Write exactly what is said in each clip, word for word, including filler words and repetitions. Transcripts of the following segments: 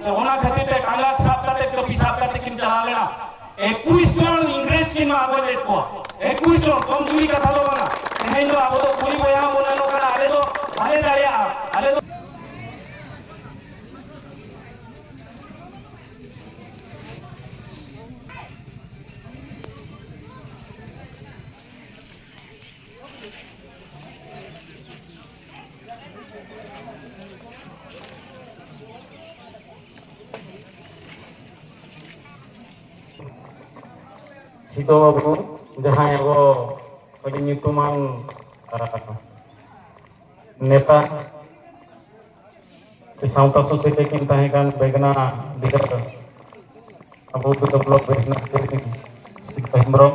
ᱚᱱᱟ ᱠᱷᱟᱹᱛᱤᱨ ᱛᱮ ᱴᱟᱸᱜᱟ ᱥᱟᱵ ᱠᱟᱛᱮ, ᱠᱟᱹᱯᱤ ᱥᱟᱵ ᱠᱟᱛᱮ ᱠᱤᱱ ᱪᱟᱞᱟᱣ ᱞᱮᱱᱟ᱾ ᱮᱠᱩᱥ ᱡᱚᱱ ᱤᱝᱨᱮᱡᱽ ᱠᱤᱱ ᱢᱟᱜ ᱜᱚᱡ ᱞᱮᱫ ᱠᱚᱣᱟ᱾ ᱮᱠᱩᱥ ᱡᱚᱱ, ᱠᱚᱢ ᱡᱩᱨᱤ ᱠᱟᱛᱷᱟ ᱫᱚ ᱵᱟᱝᱟ᱾ ᱛᱮᱦᱮᱧ ᱫᱚ ᱟᱵᱚ ᱫᱚ ᱠᱩᱲᱤ ᱵᱚᱭᱦᱟ ᱵᱚᱱ ᱟᱞᱚ ᱠᱟᱱᱟ, ᱟᱞᱮ ᱫᱚ ᱵᱟᱞᱮ ᱫᱟᱲᱮᱭᱟᱜᱼᱟ, ᱟᱞᱮ ᱫᱚ ᱥᱤᱫᱚ ᱵᱟᱹᱵᱩ, ᱡᱟᱦᱟᱸᱭ ᱟᱵᱚ ᱟᱹᱰᱤ ᱧᱩᱛᱩᱢᱟᱱ, ᱟᱨ ᱱᱮᱛᱟ ᱥᱟᱶᱛᱟ ᱥᱩᱥᱟᱹᱨᱤᱭᱟᱹ ᱠᱤᱱ ᱛᱟᱦᱮᱸ ᱠᱟᱱ ᱵᱮᱜᱽᱱᱟ ᱞᱤᱰᱟᱨ, ᱟᱵᱚ ᱵᱤᱰᱤᱳ ᱵᱞᱚᱠ ᱵᱮᱜᱽᱱᱟ ᱥᱤᱫᱚ ᱦᱮᱢᱵᱨᱚᱢ,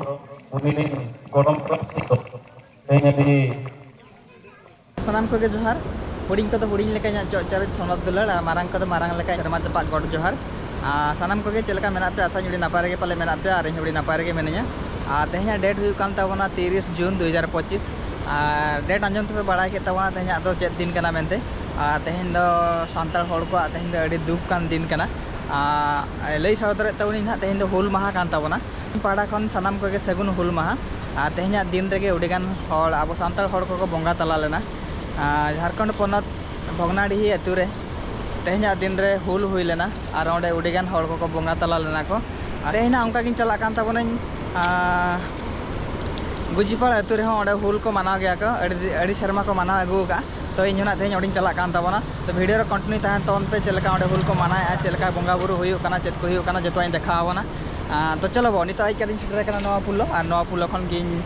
ᱩᱱᱤ ᱨᱤᱱ ᱜᱚᱲᱚᱢ ᱠᱚᱲᱟ ᱥᱤᱫᱚ ᱛᱮᱦᱮᱧ ᱟᱹᱰᱤ ᱥᱟᱱᱟᱢ ᱠᱚᱜᱮ ᱡᱚᱦᱟᱨ᱾ ᱦᱩᱰᱤᱧ ᱠᱚᱫᱚ ᱦᱩᱰᱤᱧ ᱞᱮᱠᱟ ᱤᱧᱟᱹᱜ ᱪᱚᱜ ᱪᱟᱨᱚᱡ ᱥᱚᱱᱚᱛ ᱫᱩᱞᱟᱹᱲ, ᱟᱨ ᱢᱟᱨᱟᱝ ᱠᱚᱫᱚ ᱢᱟᱨᱟᱝ ᱞᱮᱠᱟ ᱥᱮᱨᱢᱟ ᱪᱟᱯᱟᱫ ᱜᱚᱰ ᱡᱚᱦᱟᱨ᱾ ᱟᱨ ᱥᱟᱱᱟᱢ ᱠᱚᱜᱮ ᱪᱮᱫ ᱞᱮᱠᱟ ᱢᱮᱱᱟᱜ ᱯᱮᱭᱟ? ᱟᱥᱟᱧ ᱟᱹᱰᱤ ᱱᱟᱯᱟᱭ ᱨᱮᱜᱮ ᱯᱟᱞᱮ ᱢᱮᱱᱟᱜ ᱯᱮᱭᱟ, ᱟᱨ ᱤᱧ ᱦᱚᱸ ᱟᱹᱰᱤ ᱱᱟᱯᱟᱭ ᱨᱮᱜᱮ ᱢᱤᱱᱟᱹᱧᱟ᱾ ᱟᱨ ᱛᱮᱦᱮᱧᱟᱜ ᱰᱮᱴ ᱦᱩᱭᱩᱜ ᱠᱟᱱ ᱛᱟᱵᱚᱱᱟ ᱛᱤᱨᱤᱥ ᱡᱩᱱ ᱫᱩ ᱦᱟᱡᱟᱨ ᱯᱚᱸᱪᱤᱥ᱾ ᱟᱨ ᱰᱮᱴ ᱟᱸᱡᱚᱢ ᱛᱮᱯᱮ ᱵᱟᱲᱟᱭ ᱠᱮᱫ ᱛᱟᱵᱚᱱᱟ ᱛᱮᱦᱮᱧᱟᱜ ᱫᱚ ᱪᱮᱫ ᱫᱤᱱ ᱠᱟᱱᱟ ᱢᱮᱱᱛᱮ᱾ ᱟᱨ ᱛᱮᱦᱮᱧ ᱫᱚ ᱥᱟᱱᱛᱟᱲ ᱦᱚᱲ ᱠᱚᱣᱟᱜ ᱛᱮᱦᱮᱧ ᱫᱚ ᱟᱹᱰᱤ ᱫᱩᱠ ᱠᱟᱱ ᱫᱤᱱ ᱠᱟᱱᱟ᱾ ᱟᱨ ᱞᱟᱹᱭ ᱥᱚᱫᱚᱨᱮᱫ ᱛᱟᱵᱚᱱᱟᱹᱧ ᱱᱟᱦᱟᱜ, ᱛᱮᱦᱮᱧ ᱫᱚ ᱦᱩᱞ ᱢᱟᱦᱟ ᱠᱟᱱ ᱛᱟᱵᱚᱱᱟ᱾ ᱤᱧ ᱯᱟᱦᱴᱟ ᱠᱷᱚᱱ ᱥᱟᱱᱟᱢ ᱠᱚᱜᱮ ᱥᱟᱹᱜᱩᱱ ᱦᱩᱞ ᱢᱟᱦᱟ᱾ ᱟᱨ ᱛᱮᱦᱮᱧᱟᱜ ᱫᱤᱱ ᱨᱮᱜᱮ ᱟᱹᱰᱤᱜᱟᱱ ᱦᱚᱲ, ᱟᱵᱚ ᱥᱟᱱᱛᱟᱲ ᱦᱚᱲ ᱠᱚᱠᱚ ᱵᱚᱸᱜᱟ ᱛᱟᱞᱟ ᱞᱮᱱᱟ᱾ ᱟᱨ ᱡᱷᱟᱲᱠᱷᱚᱸᱰ ᱯᱚᱱᱚᱛ ᱵᱷᱚᱜᱽᱱᱟᱰᱤᱦᱤ ᱟᱹᱛᱩ ᱨᱮ ᱛᱮᱦᱮᱧᱟᱜ ᱫᱤᱱ ᱨᱮ ᱦᱩᱞ ᱦᱩᱭ ᱞᱮᱱᱟ᱾ ᱟᱨ ᱚᱸᱰᱮ ᱟᱹᱰᱤᱜᱟᱱ ᱦᱚᱲ ᱠᱚᱠᱚ ᱵᱚᱸᱜᱟ ᱛᱟᱞᱟ ᱞᱮᱱᱟ ᱠᱚ᱾ ᱟᱨ ᱛᱮᱦᱮᱧ ᱱᱟᱜ ᱚᱱᱠᱟ ᱜᱤᱧ ᱪᱟᱞᱟᱜ ᱠᱟᱱ ᱛᱟᱵᱚᱱᱟᱹᱧ, ᱟᱨ ᱜᱩᱡᱤᱯᱟᱲ ᱟᱹᱛᱩ ᱨᱮᱦᱚᱸ ᱚᱸᱰᱮ ᱦᱩᱞ ᱠᱚ ᱢᱟᱱᱟᱣ ᱜᱮᱭᱟ ᱠᱚ, ᱟᱹᱰᱤ, ᱟᱹᱰᱤ ᱥᱮᱨᱢᱟ ᱠᱚ ᱢᱟᱱᱟᱣ ᱟᱹᱜᱩ ᱟᱠᱟᱫᱼᱟ᱾ ᱛᱚ ᱤᱧ ᱦᱚᱸ ᱱᱟᱜ ᱛᱮᱦᱮᱧ ᱚᱸᱰᱮᱧ ᱪᱟᱞᱟᱜ ᱠᱟᱱ ᱛᱟᱵᱚᱱᱟ᱾ ᱛᱚ ᱵᱷᱤᱰᱤᱭᱳ ᱨᱮ ᱠᱚᱱᱴᱤᱱᱤᱭᱩ ᱛᱟᱦᱮᱱ ᱛᱟᱵᱚᱱ ᱯᱮ, ᱪᱮᱫ ᱞᱮᱠᱟ ᱚᱸᱰᱮ ᱦᱩᱞ ᱠᱚ ᱢᱟᱱᱟᱣᱮᱫᱼᱟ, ᱪᱮᱫ ᱞᱮᱠᱟ ᱵᱚᱸᱜᱟ ᱵᱩᱨᱩ ᱦᱩᱭᱩᱜ ᱠᱟᱱᱟ, ᱪᱮᱫ ᱠᱚ ᱦᱩᱭᱩᱜ ᱠᱟᱱᱟ, ᱡᱚᱛᱚᱣᱟᱜ ᱤᱧ ᱫᱮᱠᱷᱟᱣ ᱟᱵᱚᱱᱟ᱾ ᱟᱨ ᱛᱚ ᱪᱚᱞᱚ ᱵᱚ, ᱱᱤᱛᱚᱜ ᱦᱮᱡ ᱠᱟᱛᱮᱧ ᱥᱮᱴᱮᱨ ᱟᱠᱟᱱᱟ ᱱᱚᱣᱟ ᱯᱩᱞ ᱫᱚ, ᱟᱨ ᱱᱚᱣᱟ ᱯᱩᱞ ᱠᱷᱚᱱ ᱜᱤᱧ,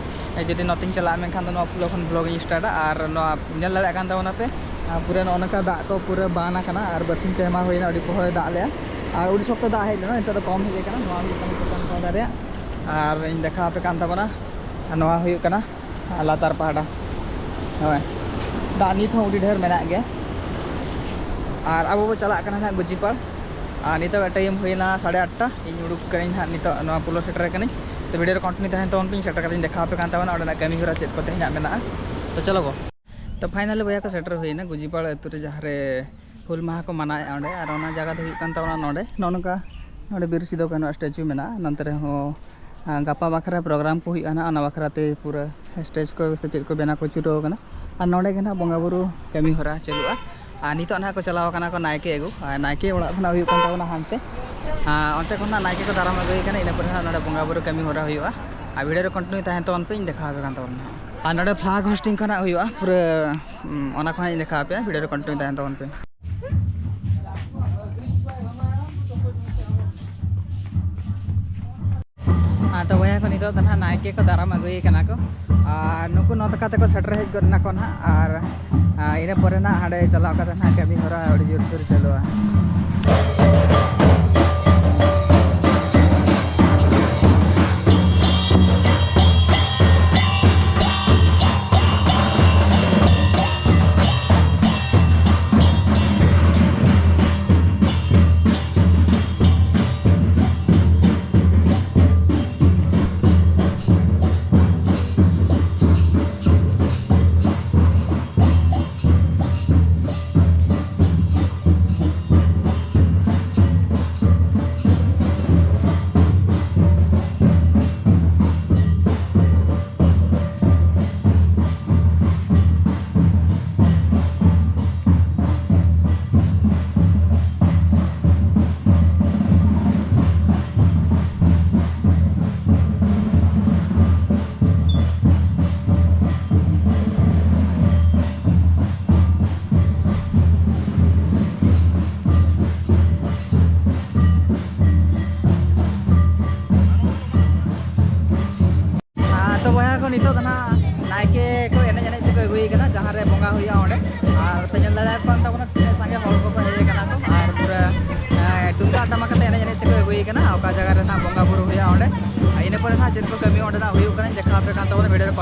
ᱡᱩᱫᱤ ᱱᱚᱛᱮᱧ ᱪᱟᱞᱟᱜᱼᱟ ᱢᱮᱱᱠᱷᱟᱱ ᱫᱚ ᱱᱚᱣᱟ ᱯᱩᱞ ᱠᱷᱚᱱ ᱵᱞᱚᱜ ᱤᱧ ᱥᱴᱟᱨᱴᱟ᱾ ᱟᱨ ᱱᱚᱣᱟ ᱧᱮᱞ ᱫᱟᱲᱮᱭᱟᱜ ᱠᱟᱱ ᱛᱟᱵᱚᱱᱟ ᱯᱮ, ᱟᱨ ᱯᱩᱨᱟᱹ ᱱᱚᱜᱼᱚ ᱱᱚᱝᱠᱟ ᱫᱟᱜ ᱠᱚ ᱯᱩᱨᱟᱹ ᱵᱟᱱ ᱟᱠᱟᱱᱟ, ᱟᱨ ᱵᱟᱨᱥᱤᱧ ᱯᱮ ᱢᱟᱦᱟ ᱦᱩᱭᱱᱟ ᱟᱹᱰᱤ ᱯᱚᱦᱚᱭ ᱫᱟᱜ ᱞᱮᱜᱼᱟ᱾ ᱟᱨ ᱟᱹᱰᱤ ᱥᱚᱠᱛᱚ ᱫᱟᱜ ᱦᱮᱡ ᱞᱮᱱᱟ, ᱱᱤᱛᱚᱜ ᱫᱚ ᱠᱚᱢ ᱦᱮᱡ ᱟᱠᱟᱱᱟ᱾ ᱱᱚᱣᱟ ᱦᱩᱭᱩᱜ ᱠᱟᱱᱟ ᱪᱮᱛᱟᱱ ᱯᱟᱦᱴᱟ ᱨᱮᱭᱟᱜ, ᱟᱨ ᱤᱧ ᱫᱮᱠᱷᱟᱣ ᱟᱯᱮ ᱠᱟᱱ ᱛᱟᱵᱚᱱᱟ᱾ ᱟᱨ ᱱᱚᱣᱟ ᱦᱩᱭᱩᱜ ᱠᱟᱱᱟ ᱞᱟᱛᱟᱨ ᱯᱟᱦᱴᱟ᱾ ᱦᱳᱭ, ᱫᱟᱜ ᱱᱤᱛ ᱦᱚᱸ ᱟᱹᱰᱤ ᱰᱷᱮᱨ ᱢᱮᱱᱟᱜ ᱜᱮᱭᱟ᱾ ᱟᱨ ᱟᱵᱚ ᱵᱚ ᱪᱟᱞᱟᱜ ᱠᱟᱱᱟ ᱱᱟᱦᱟᱜ ᱜᱩᱡᱤᱯᱟᱲ᱾ ᱟᱨ ᱱᱤᱛᱚᱜ ᱴᱟᱭᱤᱢ ᱦᱩᱭᱱᱟ ᱥᱟᱲᱮ ᱟᱴᱴᱟ᱾ ᱤᱧ ᱩᱰᱩᱠ ᱠᱟᱹᱱᱟᱹᱧ ᱱᱟᱦᱟᱜ, ᱱᱤᱛᱚᱜ ᱱᱚᱣᱟ ᱯᱳᱞᱳ ᱥᱮᱴᱮᱨ ᱠᱟᱹᱱᱟᱹᱧ᱾ ᱛᱚ ᱵᱷᱤᱰᱤᱭᱳ ᱨᱮ ᱠᱚᱱᱴᱤᱱᱤᱭᱩ ᱛᱟᱦᱮᱱ ᱛᱟᱵᱚᱱ ᱯᱮ, ᱤᱧ ᱥᱮᱴᱮᱨ ᱠᱟᱛᱮᱧ ᱫᱮᱠᱷᱟᱣ ᱟᱯᱮ ᱠᱟᱱ ᱛᱟᱵᱚᱱᱟ ᱚᱸᱰᱮᱱᱟᱜ ᱠᱟᱹᱢᱤ ᱦᱚᱨᱟ ᱪᱮᱫ ᱠᱚ ᱛᱮᱦᱮᱧᱟᱜ ᱢᱮᱱᱟᱜᱼᱟ᱾ ᱛᱚ ᱪᱚᱞᱚ ᱜᱚ᱾ ᱛᱚ ᱯᱷᱟᱭᱱᱟᱞᱤ ᱵᱚᱭᱦᱟ ᱠᱚ ᱥᱮᱴᱮᱨ ᱦᱩᱭᱱᱟ ᱜᱩᱡᱤᱯᱟᱲ ᱟᱹᱛᱩ ᱨᱮ, ᱡᱟᱦᱟᱸ ᱨᱮ ᱦᱩᱞ ᱢᱟᱦᱟ ᱠᱚ ᱢᱟᱱᱟᱣᱮᱫᱼᱟ ᱚᱸᱰᱮ, ᱟᱨ ᱚᱱᱟ ᱡᱟᱭᱜᱟ ᱫᱚ ᱦᱩᱭᱩᱜ ᱠᱟᱱ ᱛᱟᱵᱚᱱᱟ ᱱᱚᱰᱮ, ᱱᱚᱜᱼᱚ ᱱᱚᱝᱠᱟ ᱱᱚᱰᱮ ᱵᱤᱨ ᱥᱤᱫᱩ ᱠᱟᱹᱱᱦᱩ ᱟᱜ statue ᱢᱮᱱᱟᱜᱼᱟ᱾ ᱱᱚᱱᱛᱮ ᱨᱮᱦᱚᱸ, ᱟᱸ, ᱜᱟᱯᱟ ᱵᱟᱠᱷᱨᱟ program ᱠᱚ ᱦᱩᱭᱩᱜᱼᱟ ᱱᱟᱦᱟᱜ, ᱚᱱᱟ ᱵᱟᱠᱷᱨᱟ ᱛᱮ ᱯᱩᱨᱟᱹ stage ᱠᱚ ᱥᱮ ᱪᱮᱫ ᱠᱚ ᱵᱮᱱᱟᱣ ᱠᱚ ᱪᱷᱩᱴᱟᱹᱣ ᱠᱟᱱᱟ᱾ ᱟᱨ ᱱᱚᱰᱮ ᱜᱮ ᱱᱟᱦᱟᱜ ᱵᱚᱸᱜᱟ ᱵᱩᱨᱩ ᱠᱟᱹᱢᱤ ᱦᱚᱨᱟ ᱪᱟᱹᱞᱩᱜᱼᱟ᱾ ᱟᱨ ᱱᱤᱛᱚᱜ ᱱᱟᱦᱟᱜ ᱠᱚ ᱪᱟᱞᱟᱣ ᱠᱟᱱᱟ ᱠᱚ ᱱᱟᱭᱠᱮ ᱟᱹᱜᱩ, ᱟᱨ ᱱᱟᱭᱠᱮ ᱚᱲᱟᱜ ᱠᱷᱚᱱᱟᱜ ᱦᱩᱭᱩᱜ ᱠᱟᱱ ᱛᱟᱵᱚᱱᱟ ᱦᱟᱱᱛᱮ, ᱟᱨ ᱚᱱᱛᱮ ᱠᱷᱚᱱ ᱱᱟᱦᱟᱜ ᱱᱟᱭᱠᱮ ᱠᱚ ᱫᱟᱨᱟᱢ ᱟᱹᱜᱩᱭᱮ ᱠᱟᱱᱟ, ᱤᱱᱟᱹ ᱯᱚᱨᱮ ᱱᱟᱦᱟᱜ ᱱᱚᱰᱮ ᱵᱚᱸᱜᱟ ᱵᱩᱨᱩ ᱠᱟᱹᱢᱤ ᱦᱚᱨᱟ ᱦᱩᱭᱩᱜᱼᱟ᱾ ᱟᱨ video ᱨᱮ continue ᱛᱟᱦᱮᱱ ᱛᱟᱵᱚᱱ ᱯᱮ, ᱤᱧ ᱫᱮᱠᱷᱟᱣ ᱟᱯᱮ ᱠᱟᱱ ᱛᱟᱵᱚᱱᱟ ᱱᱟᱦᱟᱜ᱾ ᱟᱨ ᱱᱚᱰᱮ flag hoisting ᱠᱚ ᱱᱟᱦᱟᱜ ᱦᱩᱭᱩᱜᱼᱟ, ᱯᱩᱨᱟᱹ, ᱩᱸ, ᱚᱱᱟ ᱠᱚ ᱱᱟᱦᱟᱜ ᱤᱧ ᱫᱮᱠᱷᱟᱣ ᱟᱯᱮᱭᱟ, video ᱨᱮ continue ᱛᱟᱦᱮᱱ ᱛᱟᱵᱚᱱ ᱯᱮ᱾ ᱟᱫᱚ ᱵᱚᱭᱦᱟ ᱠᱚ, ᱱᱤᱛᱚᱜ ᱫᱚ ᱱᱟᱦᱟᱜ ᱱᱟᱭᱠᱮ ᱠᱚ ᱫᱟᱨᱟᱢ ᱟᱹᱜᱩᱭᱮ ᱠᱟᱱᱟ ᱠᱚ, ᱟᱨ ᱱᱩᱠᱩ ᱱᱚᱛᱮ ᱠᱟᱛᱮ ᱠᱚ ᱥᱮᱴᱮᱨ ᱦᱮᱡ ᱜᱚᱫ ᱱᱟᱠᱚ ᱱᱟᱦᱟᱜ, ᱟᱨ, ᱟᱨ ᱤᱱᱟᱹ ᱯᱚᱨᱮ ᱱᱟᱦᱟᱜ ᱦᱟᱸᱰᱮ ᱪᱟᱞᱟᱣ ᱠᱟᱛᱮ ᱱᱟᱦᱟᱜ ᱠᱟᱹᱢᱤ ᱦᱚᱨᱟ ᱟᱹᱰᱤ ᱡᱳᱨᱥᱳᱨ ᱪᱟᱹᱞᱩᱜᱼᱟ᱾ ᱟᱨ ᱛᱚ ᱵᱚᱭᱦᱟ ᱠᱚ, ᱱᱤᱛᱚᱜ ᱫᱚ ᱱᱟᱦᱟᱜ ᱱᱟᱭᱠᱮ ᱠᱚ ᱮᱱᱮᱡ ᱮᱱᱮᱡ ᱛᱮᱠᱚ ᱟᱹᱜᱩᱭᱮ ᱠᱟᱱᱟ, ᱡᱟᱦᱟᱸ ᱨᱮ ᱵᱚᱸᱜᱟ ᱦᱩᱭᱩᱜᱼᱟ ᱚᱸᱰᱮ᱾ ᱟᱨ ᱯᱮ ᱧᱮᱞ ᱫᱟᱲᱮᱭᱟᱜ ᱠᱟᱱ ᱛᱟᱵᱚᱱᱟ, ᱛᱤᱱᱟᱹᱜ ᱥᱟᱸᱜᱮ ᱦᱚᱲ ᱠᱚᱠᱚ ᱦᱮᱡ ᱟᱠᱟᱱᱟ ᱠᱚ᱾ ᱟᱨ ᱯᱩᱨᱟᱹ, ᱮᱸ, ᱛᱩᱢᱫᱟᱜ ᱴᱟᱢᱟᱠ ᱟᱛᱮ ᱮᱱᱮᱡ ᱮᱱᱮᱡ ᱛᱮᱠᱚ ᱟᱹᱜᱩᱭᱮ ᱠᱟᱱᱟ, ᱚᱠᱟ ᱡᱟᱭᱜᱟ ᱨᱮ ᱱᱟᱦᱟᱜ ᱵᱚᱸᱜᱟ ᱵᱩᱨᱩ ᱦᱩᱭᱩᱜᱼᱟ ᱚᱸᱰᱮ᱾ ᱟᱨ ᱤᱱᱟᱹ ᱯᱚᱨᱮ ᱱᱟᱦᱟᱜ ᱪᱮᱫ ᱠᱚ ᱠᱟᱹᱢᱤ ᱚᱸᱰᱮᱱᱟᱜ ᱦᱩᱭᱩᱜ ᱠᱟᱱᱟ, ᱫᱮᱠᱷᱟᱣ ᱟᱯᱮ ᱠᱟᱱ ᱛᱟᱵᱚᱱᱟ video ᱨᱮ᱾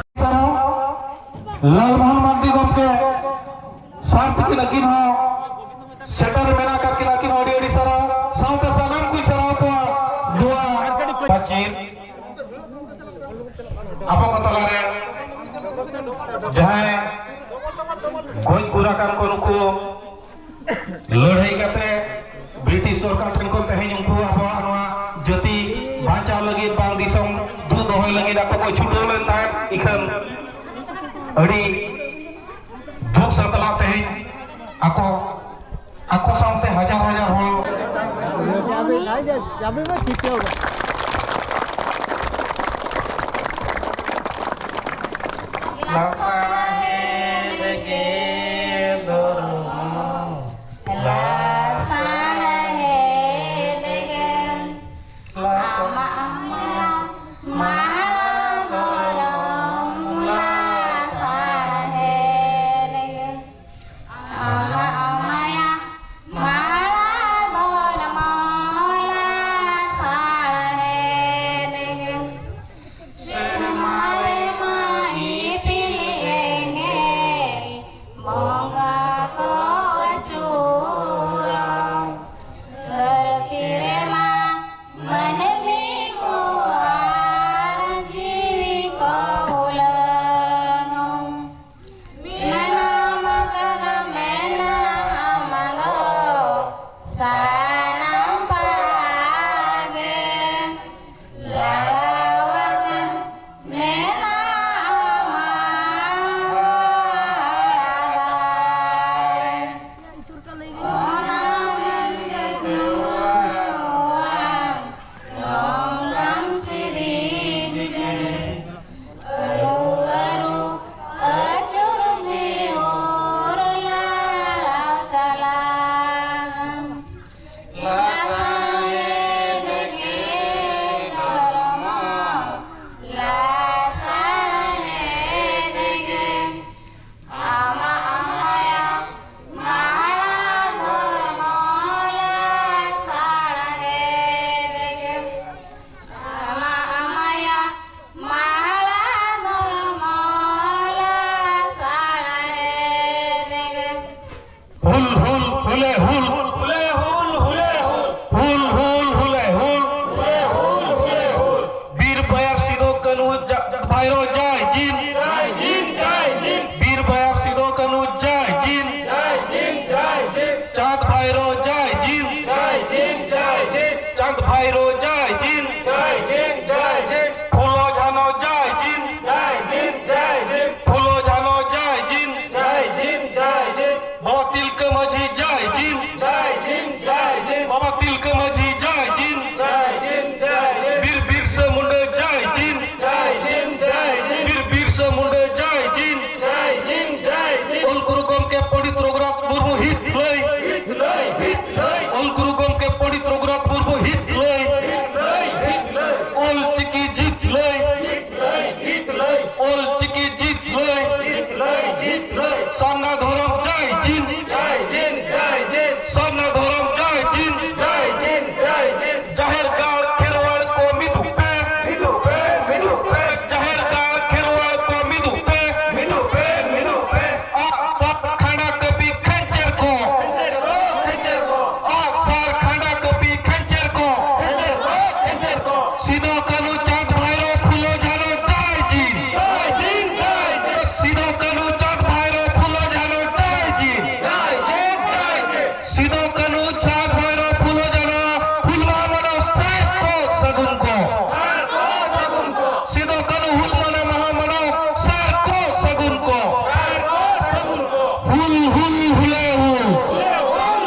ᱞᱟᱞᱢᱳᱦᱚᱱ ᱢᱟᱨᱰᱤ ᱜᱚᱢᱠᱮ ᱥᱟᱨ ᱛᱤᱠᱤᱱ ᱟᱹᱠᱤᱱ ᱦᱚᱸ ᱥᱮᱴᱮᱨ ᱢᱮᱱᱟᱜ ᱟᱠᱟᱫ ᱠᱤᱱᱟ, ᱟᱹᱠᱤᱱ ᱦᱚᱸ ᱟᱹᱰᱤ ᱟᱹᱰᱤ ᱥᱟᱨᱦᱟᱣ᱾ ᱥᱟᱶᱛᱮ ᱥᱟᱱᱟᱢ ᱠᱚᱧ ᱥᱟᱨᱦᱟᱣ ᱠᱚᱣᱟ ᱱᱚᱣᱟ ᱯᱟᱹᱪᱤᱨ ᱟᱵᱚ ᱠᱚ ᱛᱟᱞᱟᱨᱮ ᱡᱟᱦᱟᱸᱭ ᱜᱚᱡ ᱜᱩᱨ ᱟᱠᱟᱱ ᱠᱚ, ᱱᱩᱠᱩ ᱞᱟᱹᱲᱦᱟᱹᱭ ᱠᱟᱛᱮ ᱵᱨᱤᱴᱤᱥ ᱥᱚᱨᱠᱟᱨ ᱴᱷᱮᱱ ᱠᱷᱚᱱ ᱛᱮᱦᱮᱧ ᱩᱱᱠᱩ ᱟᱵᱚᱣᱟᱜ ᱱᱚᱣᱟ ᱡᱟᱹᱛᱤ ᱵᱟᱧᱪᱟᱣ ᱞᱟᱹᱜᱤᱫ, ᱵᱟᱝ ᱫᱤᱥᱚᱢ ᱫᱩᱜ ᱫᱚᱦᱚᱭ ᱞᱟᱹᱜᱤᱫ ᱟᱠᱚ ᱠᱚ ᱪᱷᱩᱴᱟᱹᱣ ᱞᱮᱱ ᱛᱟᱦᱮᱸᱫ᱾ ᱤᱠᱷᱟᱹᱱ ᱟᱹᱰᱤ ᱫᱩᱠ ᱥᱟᱛᱞᱟᱜ ᱛᱮᱦᱮᱧ ᱟᱠᱚ, ᱟᱠᱚ ᱥᱟᱶᱛᱮ ᱦᱟᱡᱟᱨ ᱦᱟᱡᱟᱨ ᱦᱚᱲ᱾ ᱞᱟᱥᱟᱲᱦᱮᱫ ᱜᱮ ᱫᱷᱚᱨᱢᱚ, ᱞᱟᱥᱟᱲᱦᱮᱫ ᱜᱮ᱾ ᱞᱟᱥᱟᱲᱦᱮᱫ ᱟᱢᱟᱜ ᱢᱟᱭᱟ ᱢᱟᱦᱟ ᱫᱷᱚᱨᱚᱢ, ᱞᱟᱥᱟᱲᱦᱮᱫ ᱜᱮ᱾ ᱟᱢᱟᱜ ᱢᱟᱭᱟ ᱢᱟᱦᱟ ᱫᱷᱚᱨᱢᱚ, ᱞᱟᱥᱟᱲᱦᱮᱫ ᱜᱮ᱾ ᱥᱮᱨᱢᱟ ᱨᱮᱢᱟ ᱤᱯᱤᱞ ᱮᱸᱜᱮᱞ ᱵᱚᱸᱜᱟ ᱠᱚ ᱟᱹᱪᱩᱨᱚᱜ᱾ ᱫᱷᱟᱹᱨᱛᱤ ᱨᱮᱢᱟ ᱢᱟᱹᱱᱢᱤ ᱠᱚ ᱟᱨ ᱡᱤᱣᱤ ᱠᱚ ᱦᱩᱞᱟᱹᱝ᱾ ᱢᱮᱱᱟᱢ ᱟᱠᱟᱱᱟ ᱢᱮᱱᱟᱢ ᱫᱚ ᱥᱟᱱᱟᱢ ᱯᱟᱲᱟ ᱜᱮ᱾ ᱞᱟᱲᱟᱣ ᱟᱠᱟᱱ ᱢᱮᱱᱟᱢ ᱦᱟᱦᱟᱲᱟ ᱫᱟᱲᱮ᱾ ᱚᱱᱟ ᱢᱮᱱᱛᱮ ᱱᱚᱣᱟ ᱱᱚᱝᱠᱟᱱ ᱥᱤᱨᱤᱡᱽ ᱜᱮ᱾ ᱟᱹᱨᱩ ᱟᱹᱨᱩ ᱟᱹᱪᱩᱨ ᱵᱤᱦᱩᱨ ᱞᱟᱲᱟᱣ ᱪᱟᱞᱟᱜ᱾ ᱞᱟᱥᱟᱲᱦᱮᱫ ᱜᱮ ᱫᱷᱚᱨᱢᱚ, ᱞᱟᱥᱟᱲᱦᱮᱫ ᱜᱮ᱾ ᱟᱢᱟᱜ ᱢᱟᱭᱟ ᱢᱟᱦᱟᱲᱟ ᱫᱷᱚᱨᱢᱚ, ᱞᱟᱥᱟᱲᱦᱮᱫ ᱜᱮ᱾ ᱟᱢᱟᱜ ᱢᱟᱭᱟ ᱢᱟᱦᱟᱲᱟ ᱫᱷᱚᱨᱢᱚ, ᱞᱟᱥᱟᱲᱦᱮᱫ ᱜᱮ᱾ ᱦᱩᱞ, ᱦᱩᱞ, ᱦᱩᱞᱮ, ᱦᱩᱞ᱾ ᱦᱩᱞᱮ, ᱦᱩᱞ, ᱦᱩᱞᱮ, ᱦᱩᱞ᱾ ᱡᱟᱭ ᱡᱤᱱ, ᱡᱟᱭ ᱡᱤᱱ, ᱡᱟᱭ ᱡᱤᱱ᱾ ᱯᱷᱩᱞᱳ ᱡᱷᱟᱱᱳ ᱡᱟᱭ ᱡᱤᱱ, ᱡᱟᱭ ᱡᱤᱱ, ᱡᱟᱭ ᱡᱤᱱ᱾ ᱯᱷᱩᱞᱳ ᱡᱷᱟᱱᱳ ᱡᱟᱭ ᱡᱤᱱ, ᱡᱟᱭ ᱡᱤᱱ, ᱡᱟᱭ ᱡᱤᱱ᱾ ᱵᱟᱵᱟ ᱛᱤᱞᱠᱟᱹ ᱢᱟᱹᱡᱷᱤ ᱡᱟᱭ ᱡᱤᱱ, ᱡᱟᱭ ᱡᱤᱱ, ᱡᱟᱭ ᱡᱤᱱ᱾ ᱵᱟᱵᱟ ᱛᱤᱞᱠᱟᱹ ᱢᱟᱹᱡᱷᱤ ᱡᱟᱭ ᱡᱤᱱ, ᱡᱟᱭ ᱡᱤᱱ, ᱡᱟᱭ ᱡᱤᱱ᱾ ᱵᱤᱨ ᱵᱤᱨᱥᱟᱹ ᱢᱩᱱᱰᱟᱹ ᱡᱟᱭ ᱡᱤᱱ, ᱡᱟᱭ ᱡᱤᱱ, ᱡᱟᱭ ᱡᱤᱱ᱾ ᱵᱤᱨ ᱵᱤᱨᱥᱟᱹ ᱢᱩᱱᱰᱟᱹ ᱡᱟᱭ ᱡᱤᱱ, ᱡᱟᱭ ᱡᱤᱱ, ᱡᱟᱭ ᱡᱤᱱ᱾ ᱚᱞ ᱜᱩᱨᱩ ᱜᱚᱢᱠᱮ ᱯᱚᱱᱰᱤᱛ ᱨᱚᱜᱷᱩᱱᱟᱛᱷ ᱢᱩᱨᱢᱩ ᱦᱤᱛ ᱞᱟᱹᱭ, ᱦᱤᱛ ᱞᱟᱹᱭ, ᱦᱤᱛ ᱞᱟᱹᱭ᱾ ᱚᱞ ᱜᱩᱨᱩ ᱜᱚᱢᱠᱮ ᱯᱚᱱᱰᱤᱛ ᱨᱚᱜᱷᱩᱱᱟᱛᱷ ᱢᱩᱨᱢᱩ ᱦᱤᱛ ᱞᱟᱹᱭ, ᱦᱤᱛ ᱞᱟᱹᱭ, ᱦᱤᱛ ᱞᱟᱹᱭ᱾ ᱚᱞ ᱪᱤᱠᱤ ᱡᱤᱛ ᱞᱟᱹᱭ, ᱡᱤᱛ ᱞᱟᱹᱭ, ᱡᱤᱛ ᱞᱟᱹᱭ᱾ ᱚᱞ ᱪᱤᱠᱤ ᱡᱤᱛ ᱞᱟᱹᱭ, ᱡᱤᱛ ᱞᱟᱹᱭ, ᱡᱤᱛ ᱞᱟᱹᱭ᱾ ᱥᱟᱨᱱᱟ ᱫᱷᱚᱨᱚᱢ ᱡᱟᱭ ᱡᱤᱱ, ᱡᱟᱭ ᱡᱤᱱ, ᱡᱟᱭ ᱡᱤᱱ᱾ ᱥᱟᱨᱱᱟ ᱫᱷᱚᱨᱚᱢ ᱡᱟᱭ ᱡᱤᱱ, ᱡᱟᱭ ᱡᱤᱱ, ᱡᱟᱭ ᱡᱤᱱ᱾ ᱡᱟᱦᱮᱨ ᱜᱟᱲ ᱠᱷᱮᱨᱣᱟᱲ ᱠᱚ ᱢᱤᱫᱚᱜ ᱯᱮ, ᱢᱤᱫᱚᱜ ᱯᱮ, ᱢᱤᱫᱚᱜ ᱯᱮ᱾ ᱡᱟᱦᱮᱨ ᱜᱟᱲ ᱠᱷᱮᱨᱣᱟᱲ ᱠᱚ ᱢᱤᱫᱚᱜ ᱯᱮ, ᱢᱤᱫᱚᱜ ᱯᱮ, ᱢᱤᱫᱚᱜ ᱯᱮ᱾ ᱟᱜ ᱥᱟᱨ ᱠᱷᱟᱸᱰᱟ ᱠᱟᱹᱯᱤ ᱠᱷᱮᱧᱪᱮᱨ ᱠᱚ, ᱠᱷᱮᱧᱪᱮᱨ ᱠᱚ, ᱠᱷᱮᱧᱪᱮᱨ ᱠᱚ᱾ ᱟᱜ ᱥᱟᱨ ᱠᱷᱟᱸᱰᱟ ᱠᱟᱹᱯᱤ ᱠᱷᱮᱧᱪᱮᱨ ᱠᱚ, ᱠᱷᱮᱧᱪᱮᱨ ᱠᱚ, ᱠᱷᱮᱧᱪᱮᱨ ᱠᱚ᱾ ᱥᱤᱫᱚ ᱠᱟᱹᱱᱦᱩ ᱪᱟᱸᱫᱽ ᱵᱷᱟᱭᱨᱳ ᱯᱷᱩᱞᱳ ᱡᱷᱟᱱᱳ ᱡᱟᱭ ᱡᱤᱱ, ᱡᱟᱭ ᱡᱤᱱ, ᱡᱟᱭ ᱡᱤᱱ᱾ ᱥᱤᱫᱚ ᱠᱟᱹᱱᱦᱩ ᱪᱟᱸᱫᱽ ᱵᱷᱟᱭᱨᱳ ᱯᱷᱩᱞᱳ ᱡᱷᱟᱱᱳ ᱡᱟᱭ ᱡᱤᱱ, ᱡᱟᱭ ᱡᱤᱱ, ᱡᱟᱭ ᱡᱤᱱ᱾ ᱥᱤᱫᱚ ᱠᱟᱹᱱᱦᱩ ᱪᱟᱸᱫᱽ ᱵᱷᱟᱭᱨᱳ ᱯᱷᱩᱞᱳ ᱡᱷᱟᱱᱳ ᱦᱩᱞ ᱢᱟᱦᱟ ᱢᱟᱱᱟᱣ ᱥᱟᱨ ᱠᱚ ᱥᱟᱹᱜᱩᱱ ᱠᱚ᱾ ᱥᱟᱨ ᱠᱚ ᱥᱟᱹᱜᱩᱱ ᱠᱚ᱾ ᱥᱤᱫᱚ ᱠᱟᱹᱱᱦᱩ ᱦᱩᱞ ᱢᱟᱱᱟᱣ ᱢᱟᱦᱟ ᱢᱟᱱᱟᱣ ᱥᱟᱨ ᱠᱚ ᱥᱟᱹᱜᱩᱱ ᱠᱚ᱾ ᱥᱟᱨ ᱠᱚ ᱥᱟᱹᱜᱩᱱ ᱠᱚ᱾ ᱦᱩᱞ, ᱦᱩᱞ, ᱦᱩᱞᱮ ᱦᱩᱞ᱾